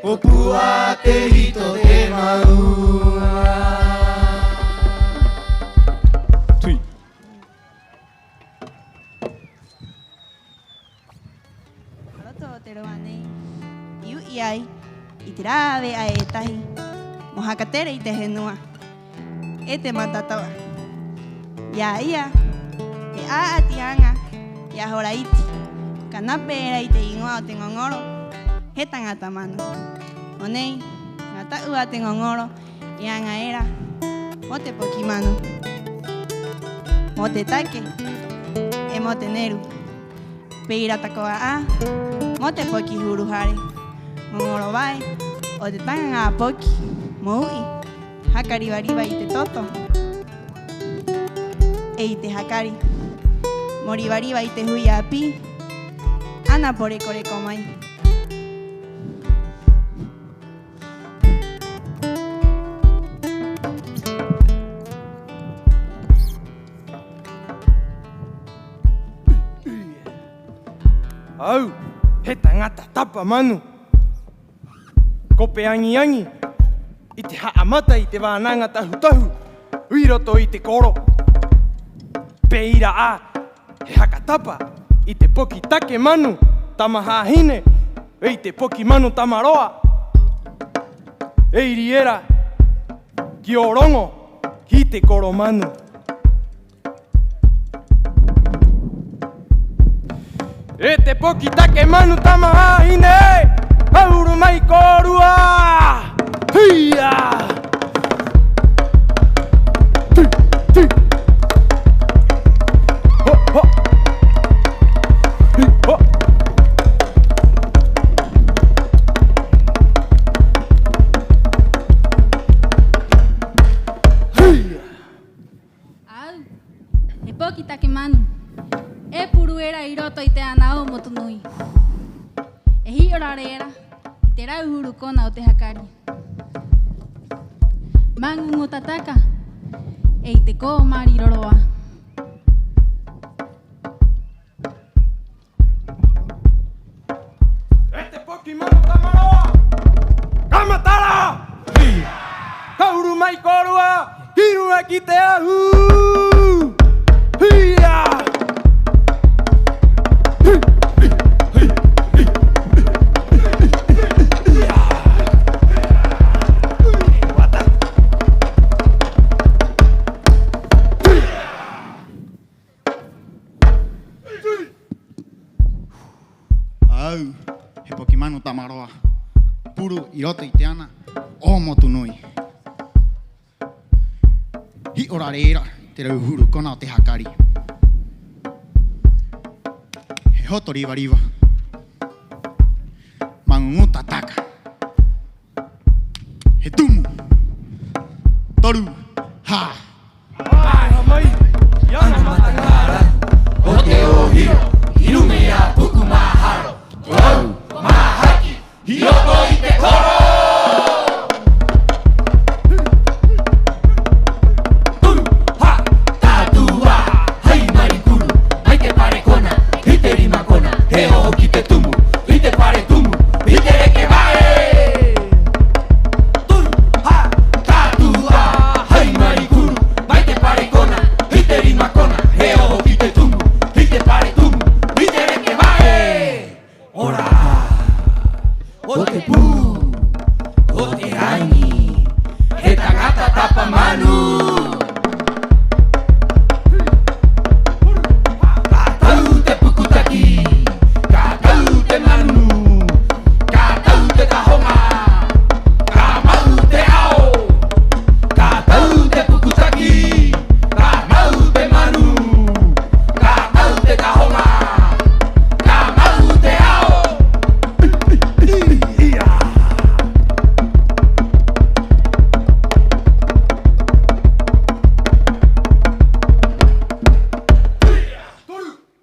ko Pu'a Te Rito te ma'uŋa. Tui. A roto o te roa nei, i u'i ai i te rāve'a e tahi mo haka tere i te henua, e te matato'a. I a ia, he 'a'ati aŋa i a Hora Iti, ka nape era i te 'īŋoa o te ŋoŋoro, he taŋata manu. 'O nei, ŋā ta'u a te ŋoŋoro, e aŋa era mo te poki manu, mo te take, 'e mo te neru. Pē ira tako'a 'ā mo te poki huru hare, ŋoŋoro vae o te taŋa ŋā poki mo u'i haka riva-riva i te toto 'e i te hakari, mo riva-riva i te hui 'āpī ana poreko-reko mai. A au, he taŋata tapa manu. Ko Peaŋi-aŋi i te ha'amata i te vānaŋa tahu-tahu 'i roto i te koro. Pē ira 'ā he haka tapa i te poki take manu tama hāhine, 'e i te poki manu tama roa. E iri era ki 'Oroŋo ki te koro manu. E te poki take manu tama hāhine, hāuru mai kōrua. ¡Hia! Ti, ti. Ho, ho. Hi, ho. ¡Hia! A au, he poki take manu, e puru era 'i roto i te ana'o motu nui. E hi'o rare era i te rauhuru kona o te hakari. Maŋuŋu tataka 'e i te kōmari roroa. E te poki manu tama roa, ka matara! Hia! Ka uru mai kōrua ki ruŋa ki te ahu! Hia! A au, he poki manu tama roa, puru 'i roto i te ana, 'Ōmotu nui. Hi'o rare era te rauhuru kona o te hakari. He hoto riva-riva. Maŋuŋu tataka. He tumu. Toru, hā. Ana mataŋa rahu o te 'ōhiro, 'i ruŋa i a Puku Maharo, ko au ko Mahaki, i roto i te koro. Toru, hā, tātou 'ā hai marikuru, mai te pare kona ki te rima kona, he oho ki te tumu, ki te pare tumu, ki te reke va'e. Toru, hā, tātou 'ā hai marikuru, mai te pare kona ki te rima kona, he oho ki te tumu, ki te pare tumu, ki te reke va'e. Ora 'ā, o te pū, o te raŋi, he taŋata tapa manu. Ka tau te pukutaki, ka tau te manu, ka tau te tahoŋa, ka ma'u te ao. Ka tau te pukutaki, ka ma'u te manu, ka ma'u te tahoŋa, ka ma'u te ao.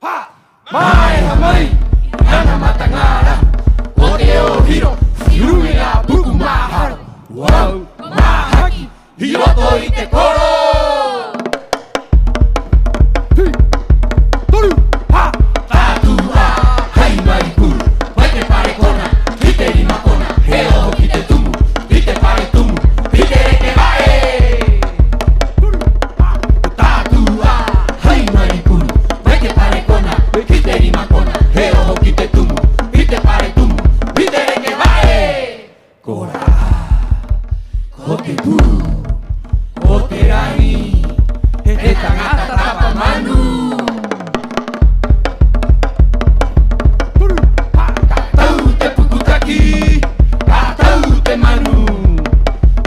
Hā! Mai, hā mai, ana mataŋa rahu o te 'ōhiro, 'i ruŋa i a Puku Maharo, ko au ko Mahaki, i roto i te koro. Hī, toru, hā. Tātou 'ā hai marikuru, mai te pare kona ki te rima kona, he oho ki te tumu, ki te pare tumu, ki te reke va'e. Tātou 'ā hai marikuru, mai te pare kona ki te rima kona, he oho ki te tumu, ki te pare tumu, ki te reke va'e. Ko rā, ko te pū, ko te raŋi, he taŋata tapa manu. Ka tau te pukutaki, ka tau te manu,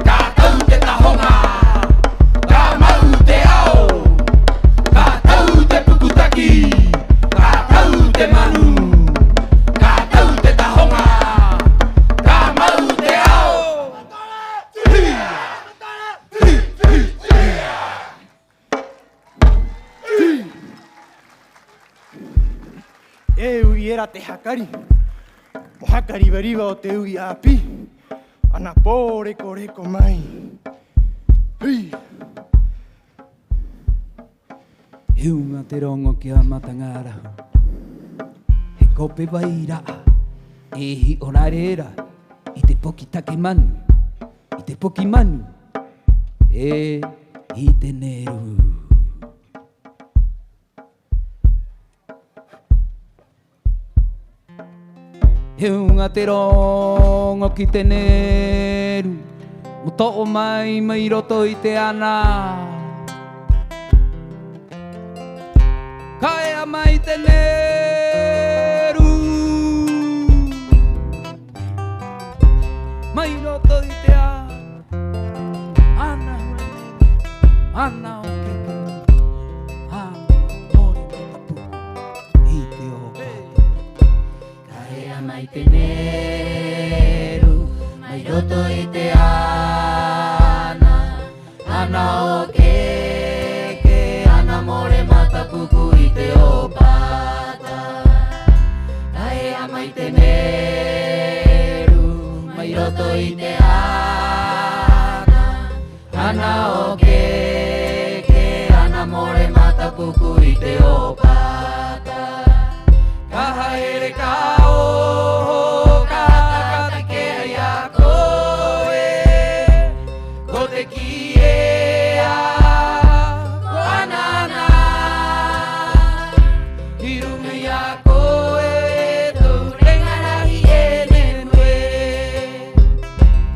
ka tau te tahoŋa, ka ma'u te ao. Ka tau te pukutaki, ka tau te manu, ka tau te tahoŋa, ka ma'u te ao. E u'i era te hakari mo haka riva-riva o te u'i 'āpī, ana pōreko-reko mai. Hī. He uŋa te roŋo ki a Mataŋarahu, he kope vai ra'a e hi'o rare era i te poki take manu, i te poki manu, 'e i te neru. He uŋa te roŋo ki te neru mo to'o mai, mai roto i te ana. Ka ea mai te neru mai roto i te ana. Ana hureme, ana o keke, ana more matapuku i te 'ōpata. Ka ea mai te neru mai roto i te ana, ana o keke, ana more matapuku i te 'ōpata. Ka ea mai te neru mai roto i te ana, ana o keke, ana more matapuku i te 'ōpata. Ka ha'ere, ka oho, ka haka take'a i a koe. Ko te kī ē, ko ana ana 'i ruŋa i a koe, e tō reŋa rahi e neru ē.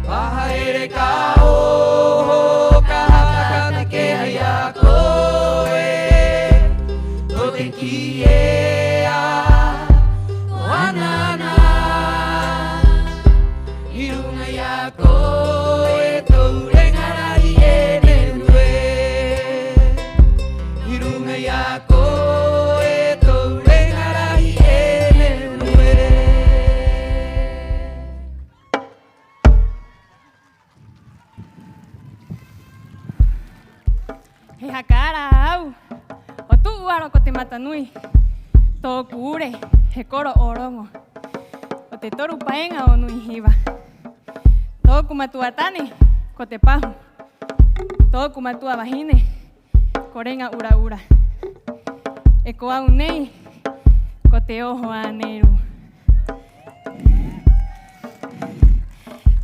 Ka ha'ere, ka oho, ka haka take'a i a koe. Ko te kī ē, ko ana ana 'i ruŋa i a koe. He haka ara a au o Tu'u Aro ko te Mata Nui. Tō'oku ure he koro o Roŋo, o te toru paeŋa o Nui Hiva. Tō'oku matu'a tane ko Te Pahu. Tō'oku matu'a vahine ko Reŋa 'Ura 'Ura. 'E ko au nei ko Te Oho 'Āneiru.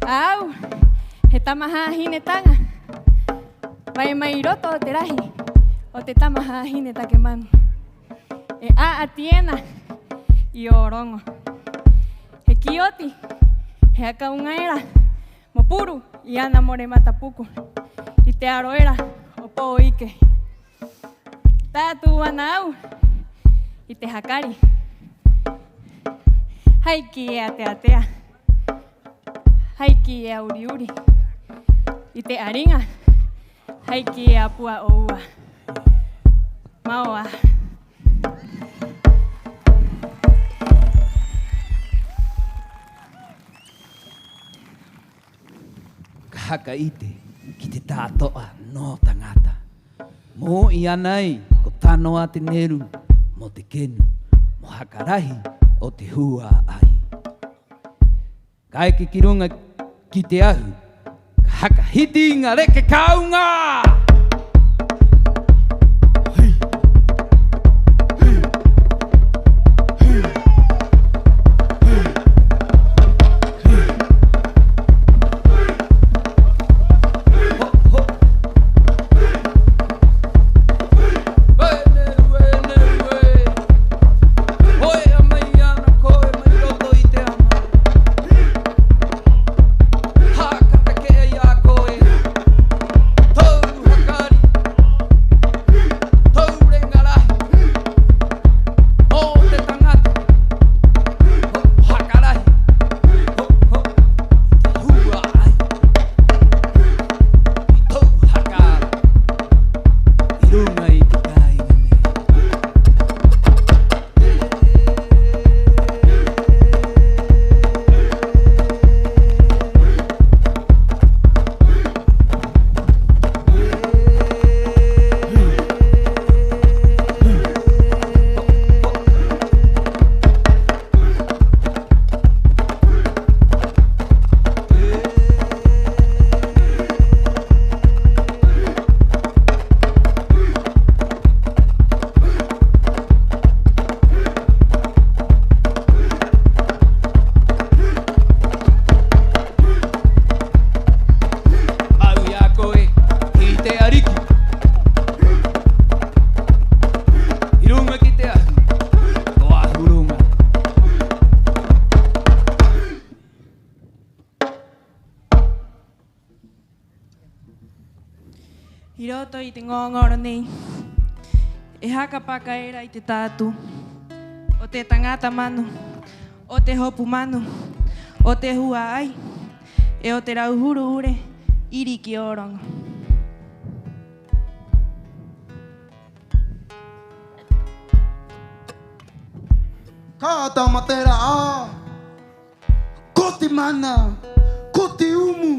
A au he tama hāhine taŋa, vae mai roto o te rahi o te tama hāhine take manu. E 'a'ati ena i Ōroŋo. He ki oti, he haka uŋa era mo puru i Ana More Matapuku, i te aro era o Pōike. Ta'atu ana au i te hakari. Hai kī e Atea-tea, hai kī e Auri-uri, i te 'ariŋa hai kī e Apua o Ua. Mao 'ā. Ka haka 'ite ki te ta'ato'a nō taŋata. Mo u'i ana ai ko tano a te neru mo te kenu, mo haka rahi o te hua'ai. Ka eke ki ruŋa ki te ahu, ka haka hiti iŋa reke ka uŋa. Haka take'a i a koe, tou hakari, tou reŋa rahi, mo te taŋata, ho, haka rahi, ho, ho, hua'ai, i tou haka ara, i ruŋa i te kāiŋa nei. Mau i a koe ki te 'ariki, i ruŋa ki te ahu, ko ahu ruŋa. 'I roto i te ŋoŋoro nei, e haka paka era i te tātū o te taŋata manu, o te hopu manu, o te hua'ai, 'e o te rauhuru ure 'iri ki Ōroŋo. Ka tama te rā 'ā. Ko te mana, ko te umu,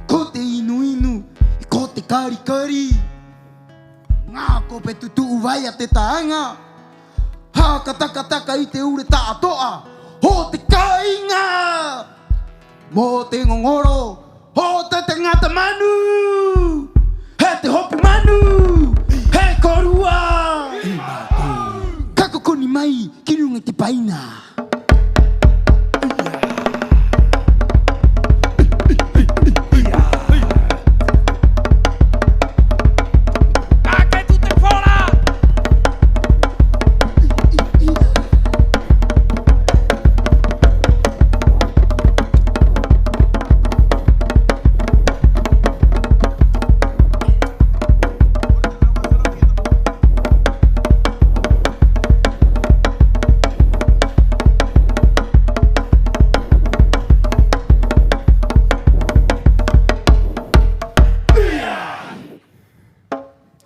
ko te inu-inu, 'e ko te kari-kari. Ŋā kope tutu'u vai a te tāŋa. Haka taka-taka i te ure ta'ato'a o te kāiŋa. Mo te ŋoŋoro o te taŋata manu, he te hopu manu, he kōrua. Ka ko-koni mai ki ruŋa i te paina.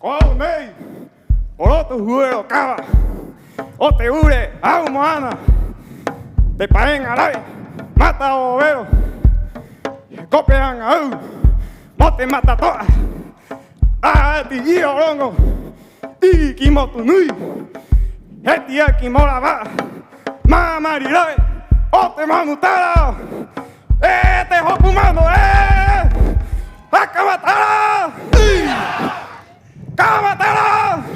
Ko au nei, o roto huero kava o te ure au moana, te paeŋa ra'i, mata o vero, he kope aŋa au mo te mata to'a. 'Ā'ati i oro ŋo, 'ī ki Motu Nui, he tiaki mo rava'a, māmari ra'e o te manu tara. E te hopu manu ē, haka matara! Ka matara!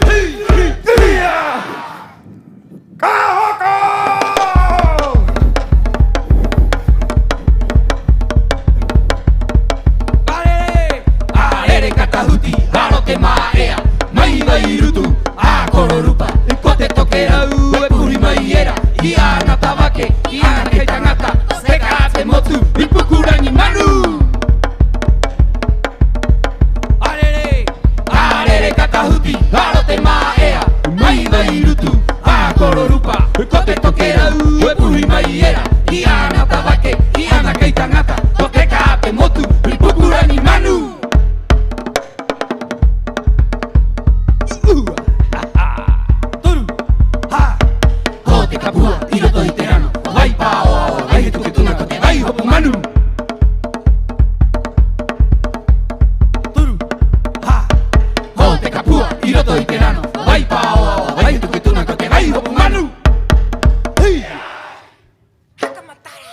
¡Ia! ¡Ka hoko! ¡A rere! ¡A rere ka tahuti, a rote mā'ea, mai Vairutu a Kororupa, ko te tokerau e puri mai era i ana tavake, i ana kai taŋata, ko Teka a te Motu i Pukuraŋi Manu. ¡A rere! ¡A rere ka tahuti, a rote mā'ea, mai Vairutu a Kororupa, ko te tokerau e puri mai era i ana tavake, i ana kai taŋata, ko Teka a te Motu i Pukuraŋi Manu. Toru, hā! Ko te kapua 'i roto i te rano, vai pāoa-oa, vai he tuke tuna, ko te vai hopu manu. Toru, hā! Ko te kapua 'i roto i te rano, vai pāoa-oa, vai he tuke tuna, ko te vai hopu manu. Hei! Haka matara!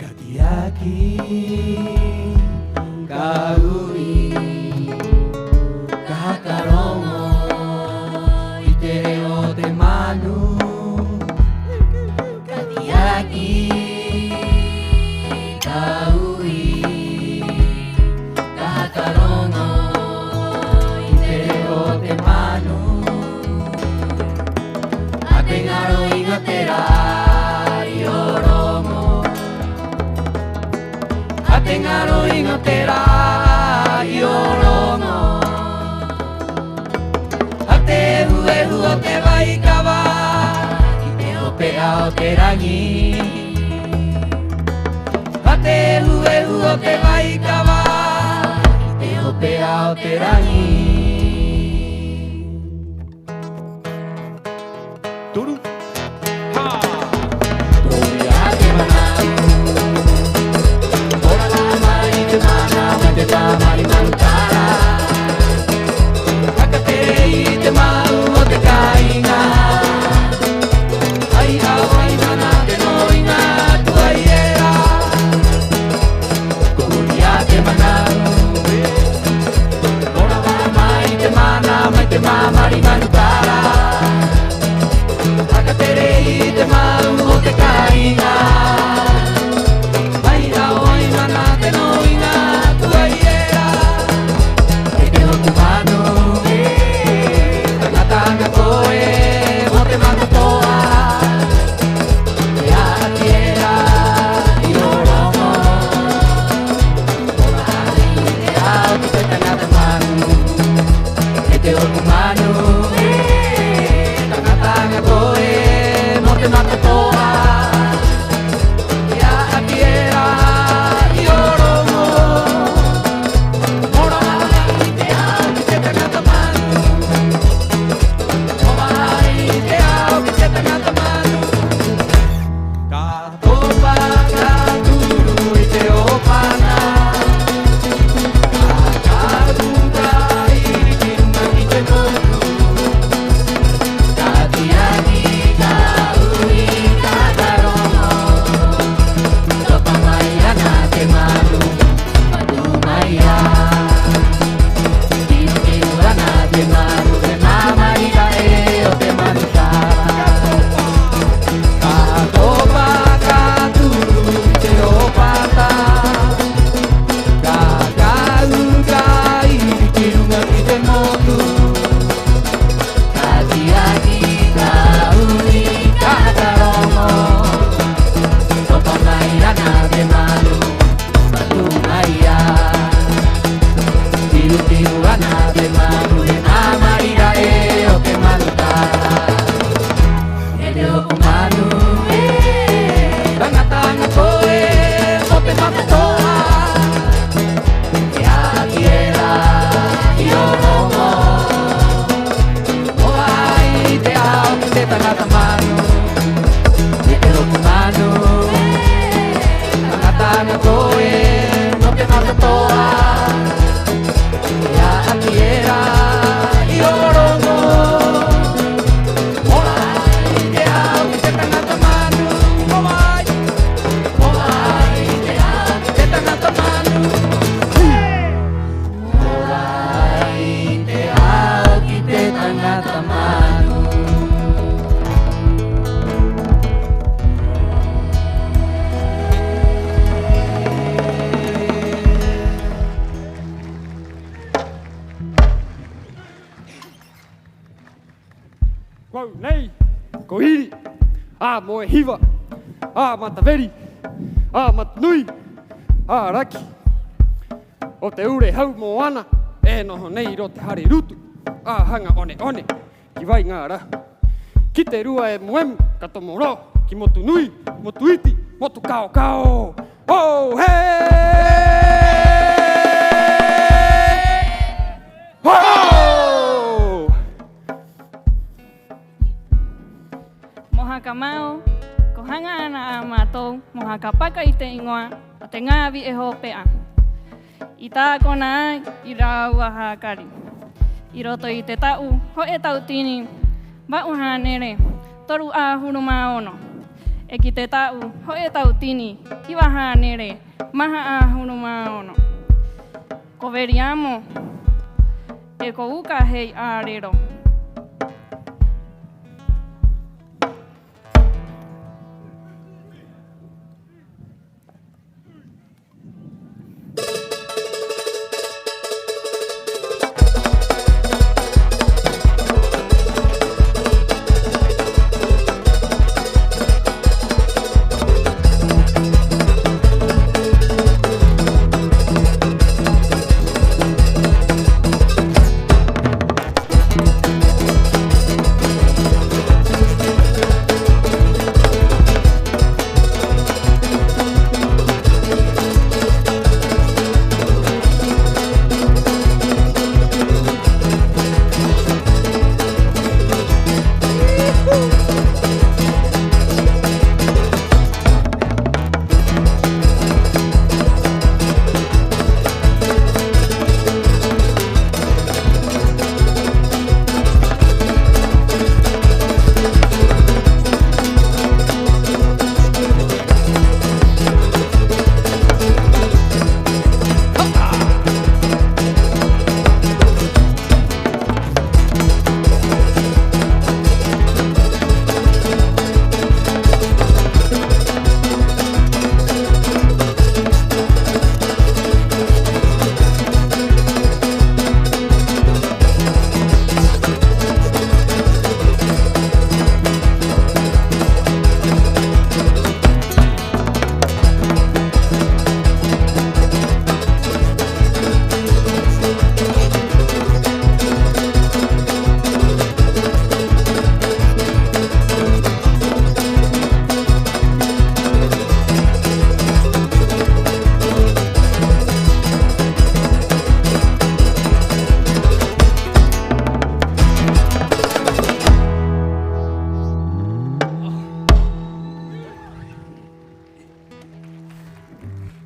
Ka tiaki, ka u'i, ka haka roŋo i te re'o o te manu. Ka tiaki, ka u'i, ka haka roŋo i te re'o o te manu. A te ŋaro iŋa te rā i oroŋo. A te ŋaro iŋa te rā i oroŋo. A te ehu-ehu o te vaikava ki te hope'a o te raŋi. A te ehu-ehu o te vaikava ki te hope'a o te raŋi. Toru, hā! Ko ia te mana'u, ko rava'a mai te mana, mai te tāmari manu tara. Haka tere i te ma'u o te kāiŋa. Ai hao, ai mana, te nō iŋa atu ai era. Ko ia te mana'u, ko rava'a mai te mana, mai te māmari manu tara. Haka tere i te ma'u o te kāiŋa. Ai hao, ai mana, te nō iŋa atu ai era. E te hopu manu, e taŋata aŋa koe mo te manu toa. E 'a'ati era i oroŋo, ko rava'a mai te ao ki te taŋata manu. E te hopu manu, e taŋata aŋa koe mo te manu toa. E 'a'ati era i oroŋo, ko rava'a mai te ao ki te taŋata manu. Ko rava'a mai te ao ki te taŋata manu. Ka topa, ka turu i te opana. Ka kau, ka iri ki ruŋa ki te motu. Ka tiaki, ka u'i, ka haka roŋo. Topa mai ana te manu, patu mai 'ā. Tiro-tiro ana te manu, he māmari ra'e o te manu tara. Ka topa, ka turu i te opana. Ka kau, ka iri ki ruŋa ki te motu. Ka tiaki, ka u'i, ka haka roŋo. Topa mai ana te manu, patu mai 'ā. Tiru-tiru ana te manu, he Ko au nei ko Iri, a Moe Hiva, a Mataveri, a Matanui, a Raki. O te ure hau moana e noho nei 'i roto te hare rutu, a Haŋa 'One-'One ki Vai Ŋā Rahu. Ki te rua emoemo ka tomo rō ki Motu Nui, Motu Iti, Motu Kao-kao. ¡Ho, hē! ¡Ho! Mo haka mao, ko haŋa 'ana a mātou mo haka paka i te 'īŋoa o te ŋā vi'e hope'a i tākona ai i rāua hākari 'i roto i te ta'u ho'e tautini va'u hānere toru 'ahuru mā ono, 'e ki te ta'u ho'e tautini iva hānere maha 'ahuru mā ono. Ko Veri Amo 'e ko Uka Hei Arero.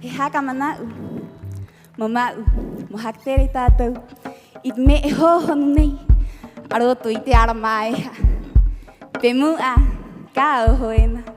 He haka mana'u mo ma'u mo haka tere i a tātou i te me'e hōhonu nei a roto i te ara mā'eha. Pe mu'a ka oho ena.